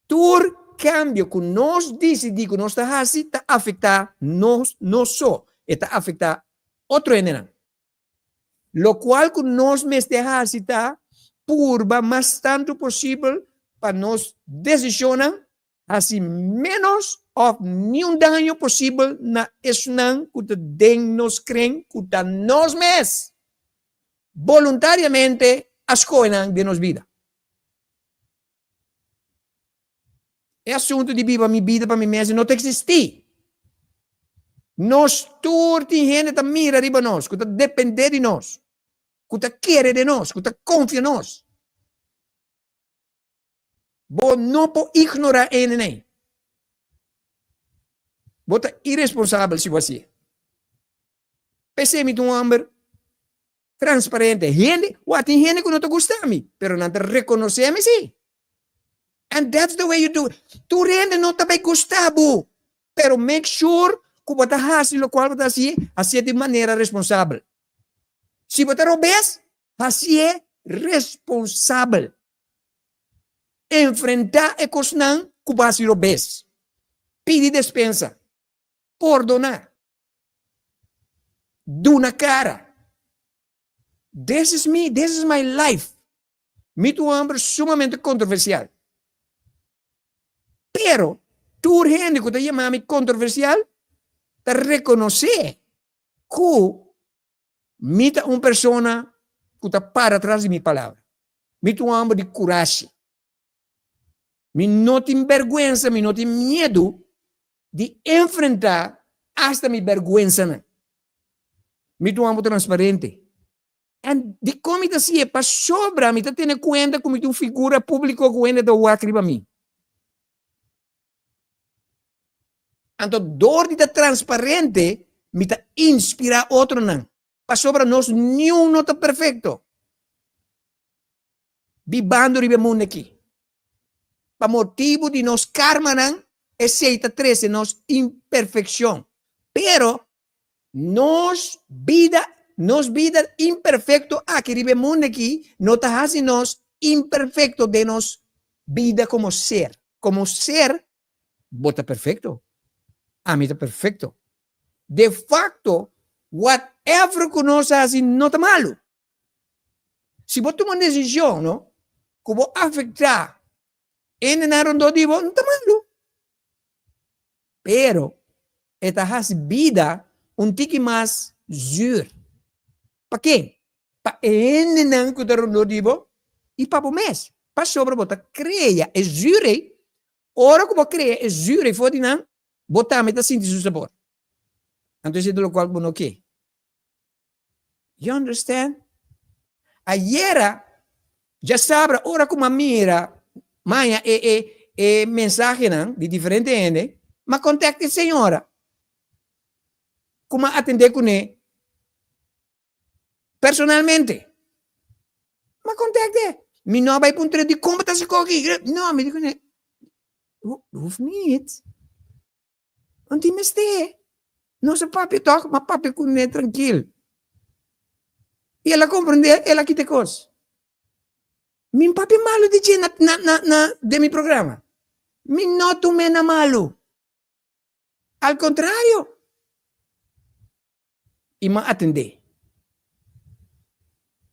Tur kambio ku nos disidí ku nos ta hasi ta afektá nos no so, e ta afektá otro hendenan. Lokual ku nos mester hasi ta purba mas tantu posibel pa nos desishonnan hasi ménos òf niun daño posibel na esnan ku ta den nos kren ku ta nos mes boluntariamente a skohe nan den nos bida. E asuntu di biba mi bida pa mi mes no ta eksistí. Nos tur tin hende ta mira riba nos, ku ta dependé di nos, ku ta kere den nos, ku ta konfia nos. Bo no por ignorá e hendenan. Bo ta iresponsabel si bo hasié. P'esei mi ta un hòmber transparente. Hende, wak, tin hende ku no ta gusta mi, pero nan ta rekonosé mi sí. And that's the way you do it. Tur hende no ta bai gusta bo, pero make sure ku bo ta hasi lokual bo ta hasi, hasié di manera responsabel. Si bo ta robes, hasié responsabel. Enfrentá e kosnan ku bo hasi robes. Pidi despensa. Pordoná. Duna kara. This is me, this is my life. Mi ta un homber sumamente kontroversial. Pero tur hende ku ta yama mi kontroversial ta rekonosé ku mi ta un persona ku ta para tras di mi palabra. Mi ta un homber di kurashi. Mi no tin bèrgwensa, mi no tin miedu di enfrentá asta mi bèrgwensanan. Mi ta un hòmber transparente. En dikon mi ta hasié? Pasobra mi ta tene kuenta ku mi ta un figura públiko ku hende ta wak riba mi. Anto dor di ta transparente mi ta inspirá otronan. Pasobra nos niun no ta perfekto. Bibando riba e mundu aki. Pa motibu di nos karmanan, esei ta trese nos imperfekshon. Pero nos bida, nos bida imperfekto aki riba e mundu aki no ta hasi nos imperfekto den nos bida komo ser. Komo ser, bo ta perfekto. Ami ta perfekto. De facto, whatever cu nos haci no ta malu. Si bo tuma un decision, no, cu bo afecta hendenan rondó di bo, no ta malu. Pero e ta haci bida un tiki mas zuur. Pa ken? Pa e hendenan cu ta rondó di bo y pa bo mes. Pasobra bo ta crea e zuur ei. Ora cu bo crea e zuur ei for di nan, bo tambe ta sinti su sabor. Anto esei ta locual cu bo no ke. You understand? Ayera, djasabra, ora cu m'a mira maña e e e mensahenan di diferente hende, m'a contact e señora cu m'a atende cune Personalmente. Ma contacte. Mi no a bai puntra di kon bo ta hasi koki. No, mi di kuné, hoeft niet. No tin mester. Nos a papia tòg, m'a papia kuné trankil. I el a komprendé, el a kita e kos. Mi no papia malu di dje na na na den mi programa. Mi no tum'é na malu. Al kontrario. I m'a atendé.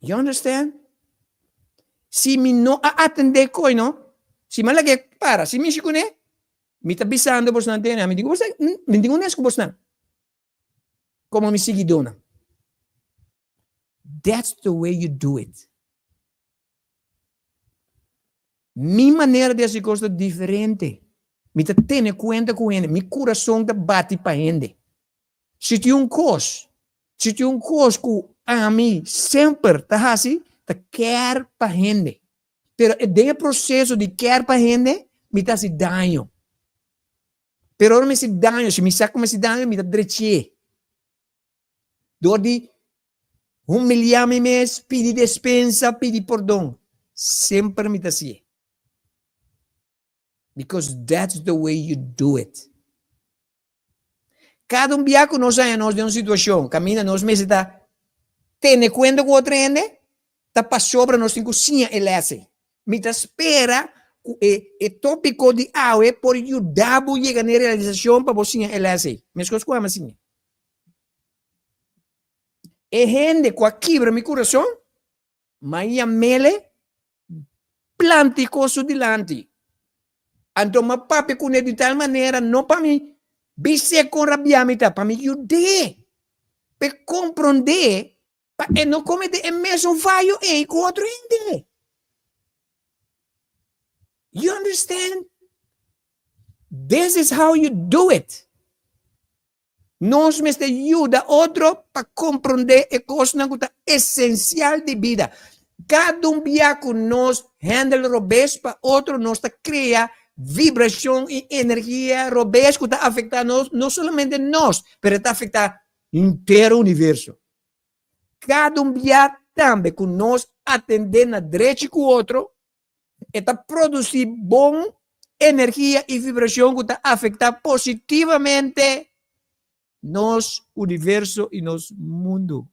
You understand? Si mi no a atendé koe no, si m'a lag'é para, si mishi kuné, mi ta bisando bosnan tene, mi tin ku bosnan, mi tin ku nes ku bosnan komo mi siguidónan. That's the way you do it. Mi manera di hasi kos ta diferente. Mi ta tene kuenta ku hende. Mi kurason ta bati pa hende. Si tin un kos, si tin un kos ku ami semper ta hasi, ta kèr pa hende. Pero den e proseso di kèr pa hende, mi ta hasi daño. Pero ora mi hasi daño, si mi sa ku mi hasi daño, mi ta drech'é. Dor di humiliá mi mes, pidi despensa, pidi pordon. Semper mi ta hasié. Because that's the way you do it. Kada un bia ku nos haña nos den un situashon kaminda nos mester ta tene kuenta ku otro hende, ta pasobra nos tin ku siña e lès ei. Mi ta spera ku e e tópiko di awe por yuda bo yega na e realisashon pa bo siña e lès ei, meskos ku ami a siña. E hende ku a kibra mi kurason, m'a yam'el planta e kos su dilanti. Anto m'a papia kuné di tal manera, no pa mi bis'é kon rabiá mi ta, pa mi yud'é p'e komprondé pa e no kometé e mesun fayo ei ku otro hende. You understand? This is how you do it. Nos mester yuda otro pa komprondé e kosnan ku ta esensial di bida. Kada un bia ku nos handle robes pa otro, nos ta krea vibrashon i energia robes ku ta afektá nos, no solamente nos, pero e ta afektá henter universo. Kada un bia tambe ku nos atendé na drechi ku otro, E ta produsí bon energia i vibrashon ku ta afektá positivamente nos universo i nos mundu.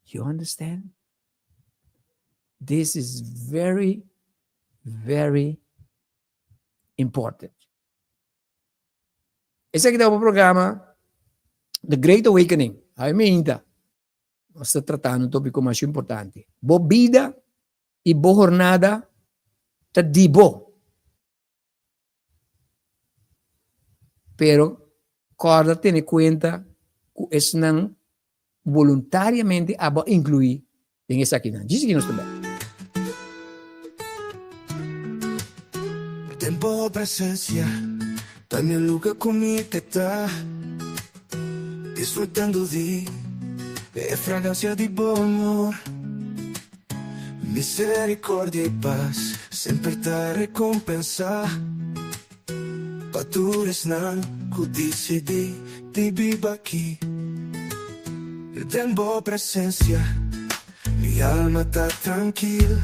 You understand? This is very, very important. Esaki ta bo programa The Great Awakening. Awe meinta. Nos ta tratando un tópiko masha importante. Bo bida i bo hornada ta di bo. Pero kòrda tene kuenta ku esnan boluntariamente abo a inkluí den esakinan. Djis aki nos ta bèk. Den bo presencia ta mi luga cu mi te ta Disfrutando di e fragancia di bo amor Misericordia y paz semper ta recompensa Pa tur esnan cu dicidi di biba aki Den bo presencia mi alma ta trankil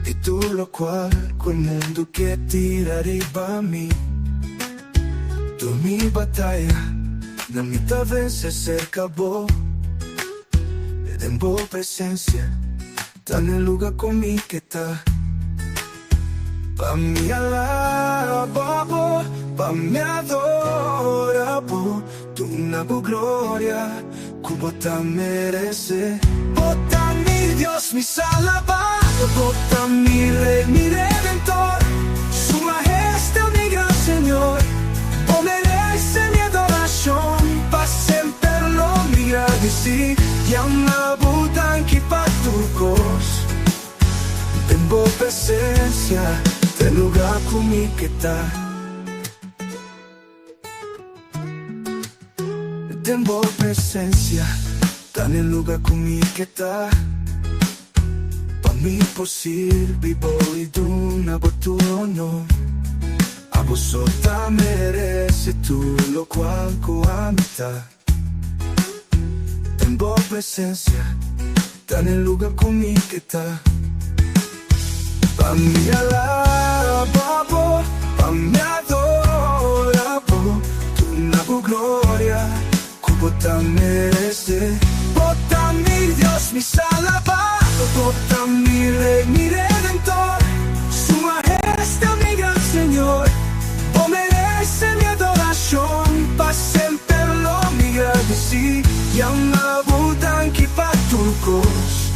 Di tur lokual ku e mundu ke tira riba mi. Tur mi bataya na mi ta vense serka bo. Den bo presensia ta n'e luga ku mi ke ta. Pa mi alaba bo, pa mi adora bo, duna bo gloria ku bo ta merese. Bo ta mi Dios, mi Salabador, bo ta mi Rey, mi Redentor, Su Mahestad, mi gran Señor. Bo merese mi adorashon, pa semper lo mi gradisí, yama bo danki pa tur kos. Den bo presencia t'e lugar cu mi ke ta. Den bo presencia ta n'e lugar cu mi ke ta. Pa mi por sirbi bo y duna bo tur honor. Abo so ta merece tur locual cu ami ta. Den bo presencia ta n'e luga ku mi ke ta. Pa mi alaba bo, pa mi adora bo, duna bo gloria ku bo ta merece. Bo ta mi Dios, mi Salabador, bo ta mi Rey, mi Redentor, Su Mahestad, mi gran Señor. Bo merece mi adoracion pa semper lo mi gradeci Yama bo danki pa tur cos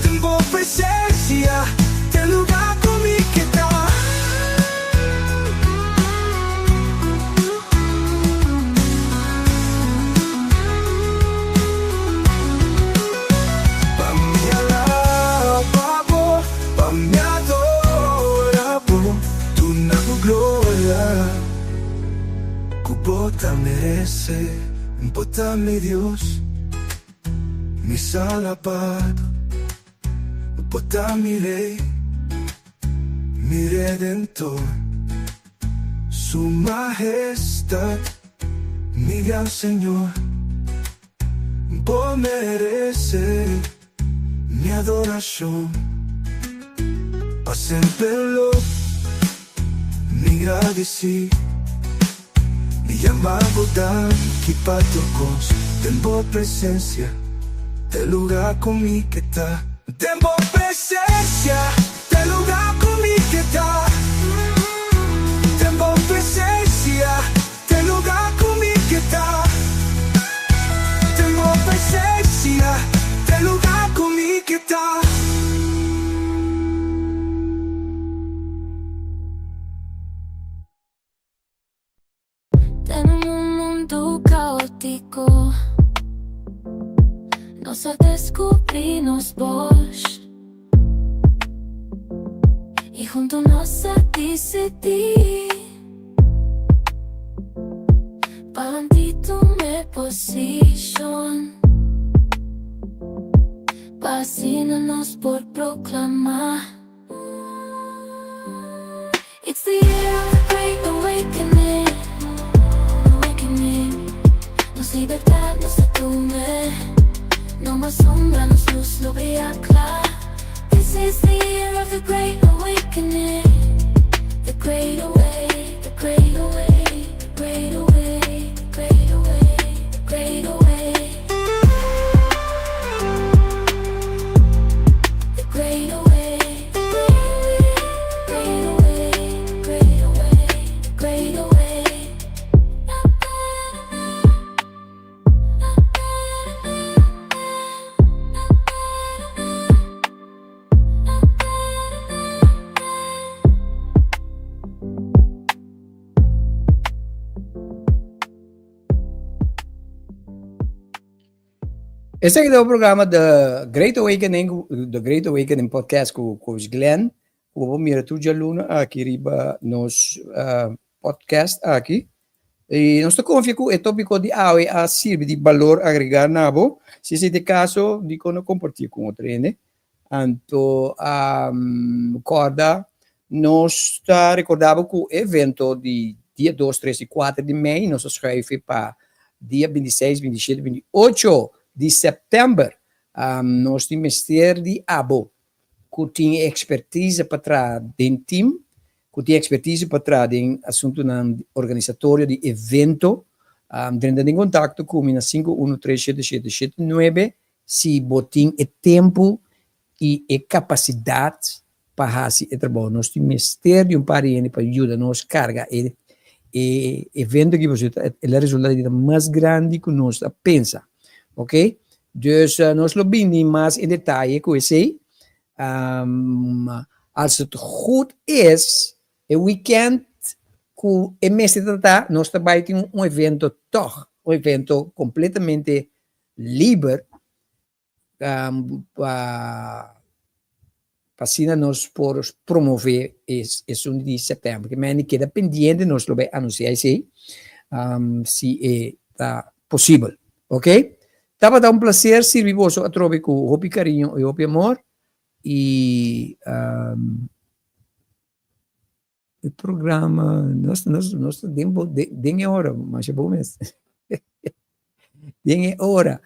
Den bo presencia t'e lugar cu mi ke ta. Pa mi alaba bo, pa mi adora bo. Duna bo gloria ku bo ta merese. Bo ta mi Dios, mi Salabador. Bo ta mi Rey, mi Redentor. Su Mahestad, mi gran Señor. Bo merese mi adorashon pa semper lo mi gradisí. Yama bo danki pa tur kos den bo presensia, te luga ku mi ke ta. Den bo presensia, te luga ku mi ke ta. Den bo presensia, te luga ku mi ke ta. Den bo presensia, te luga ku mi ke ta. Den un mundu kaótiko, nos a deskubrí nos bos i huntu nos a disidí pa tuma e posishon, pa asina nos por proklamá. It's the year of the great awakening, awakening. Nos libertat nos a tuma, no mas sombra, nos lus lo bria kla. This is the year of the great awakening, the great awake, the great awake, the great awake, the great awake, the great awake. The great awake, the great awake, the great awake, the great awake, the great awake. Esaki ta un programa The Great Awakening, The Great Awakening Podcast ku Coach Glenn. Ku bo mira tur djaluna aki riba nos uh, podcast aki. I nos ta konfia ku e topiko di awe a sirbi di balor agregá na bo. Si esei ta e kaso, dikon no kompartí ku otro hende? Anto um, kòrda nos ta rekordá bo ku e evento di dia 2, 3 i 4 di mei nos a schuif pa dia 26, 27, 28 di sèptèmber. Um, nos tin mester di abo ku tin e ekspertise pa traha den tim, ku tin ekspertise pa traha den asuntunan organisatorio di evento. Um, drenta den kontakto ku mi na 5137779 si bo tin e tempu i e kapasidat pa hasi e trabou. Nos tin mester di un par di hende pa yuda nos karga e e evento aki pasobra el a resulta di ta mas grandi ku nos a pensa. Ok, dus nos lo bini mas en detaye ku esei. Als het goed is, e weekend ku e mester ta ta, nos ta bai tin un evento tòg, un evento kompletamente liber pa asina nos por promove esun di sèptèmber. Ke mende keda pendiente, nos lo bai anunsiá esei si e ta posibel. Ok? Tabata un plaser sirbi boso atrobe ku hopi kariño i hopi amor i E programa, nos nos nos ta den bo den e ora, masha bo mes. Den e ora.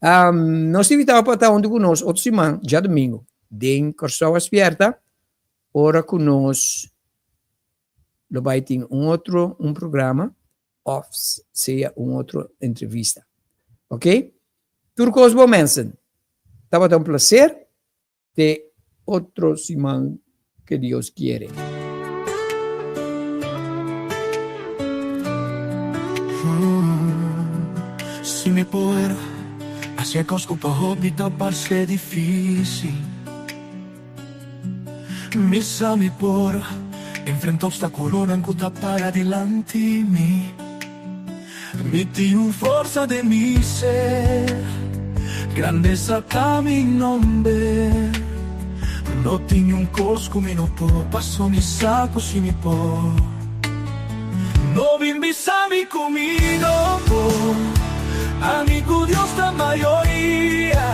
Um, nos invitado pa ta huntu ku nos otro siman, djadomingo, den Kòrsou Aspierta, ora ku nos lo bai tin un otro un programa òf sea un otro entrevista. Ok? Tur kos bo mensen. Tabata un placer. Te otro siman ke Dios kiere. Si mi por haci e cos cu pa hopi ta parce dificil Mi sa mi por enfrenta obstaculonan cu ta para dilanti mi Mi tin un forsa den mi ser, grandesa ta mi nomber. No tin un kos ku mi no por, paso mi sa ku si mi por. No bin bisa mi ku mi no por, ami ku Dios ta mayoria.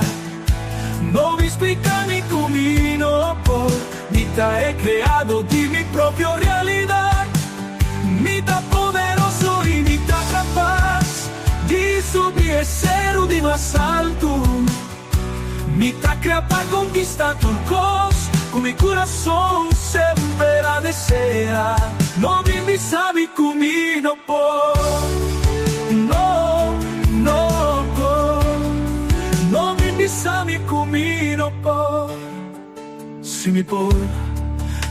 No bin splika mi ku mi no por, mi ta e kreado di mi propio realidat. Mi ta poderoso i mi ta kapas di subi e seru di mas altu. Mi ta krea pa konkistá tur kos ku mi kurason semper a desea. No bin bisa mi ku mi no por. Si mi por,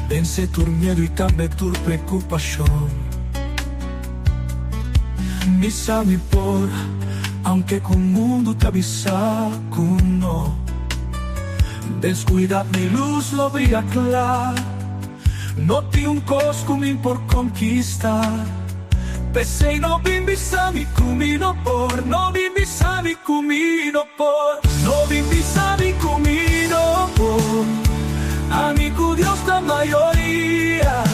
vense tur miedu i tambe tur preokupashon. Mi sa mi por, aunke ku mundu ta bisa ku no. Den skuridat mi lus lo bria kla. No tin un kos ku mi por konkistá. P'esei no bin bisa mi ku mi no por. No bin bisa mi ku mi no por. No bin bisa mi ku mi no por. Ami ku Dios ta mayoria.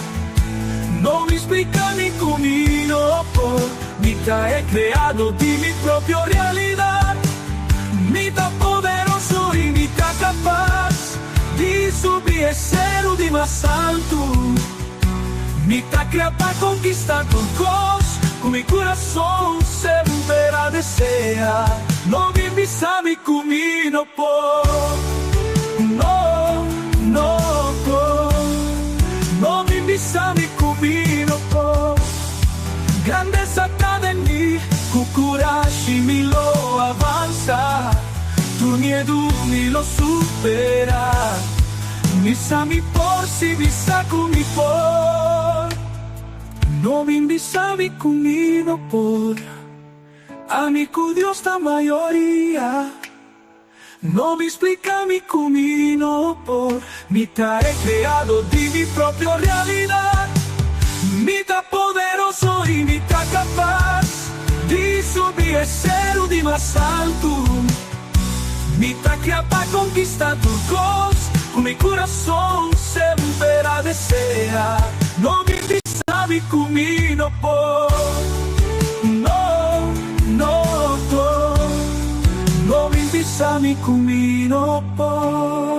No bin splika mi ku mi no por. Mi ta e kreadó di mi propio realidat. Mi ta poderoso i mi ta kapas di subi e seru di mas altu. Mi ta krea pa konkistá tur kos ku mi kurason semper a deseá. No bin bisa mi ku mi no por. No, no por. No bin bisa mi ku mi no por. Grandesa ta den mi, ku kurashi mi lo avansá. Tur miedu mi lo superá. Mi sa mi por, si mi sa ku mi por. No bin bisa mi ku mi no por. Ami ku Dios ta mayoria. No bin splika mi ku mi no por. Mi ta e kreadó di mi propio realidat. Mi ta poderoso i mi ta kapas di subi e seru di mas altu. Mi ta krea pa konkistá tur kos ku mi kurason semper a deseá. No bin bisa mi ku mi no por. No, no por. No bin bisa mi ku mi no por.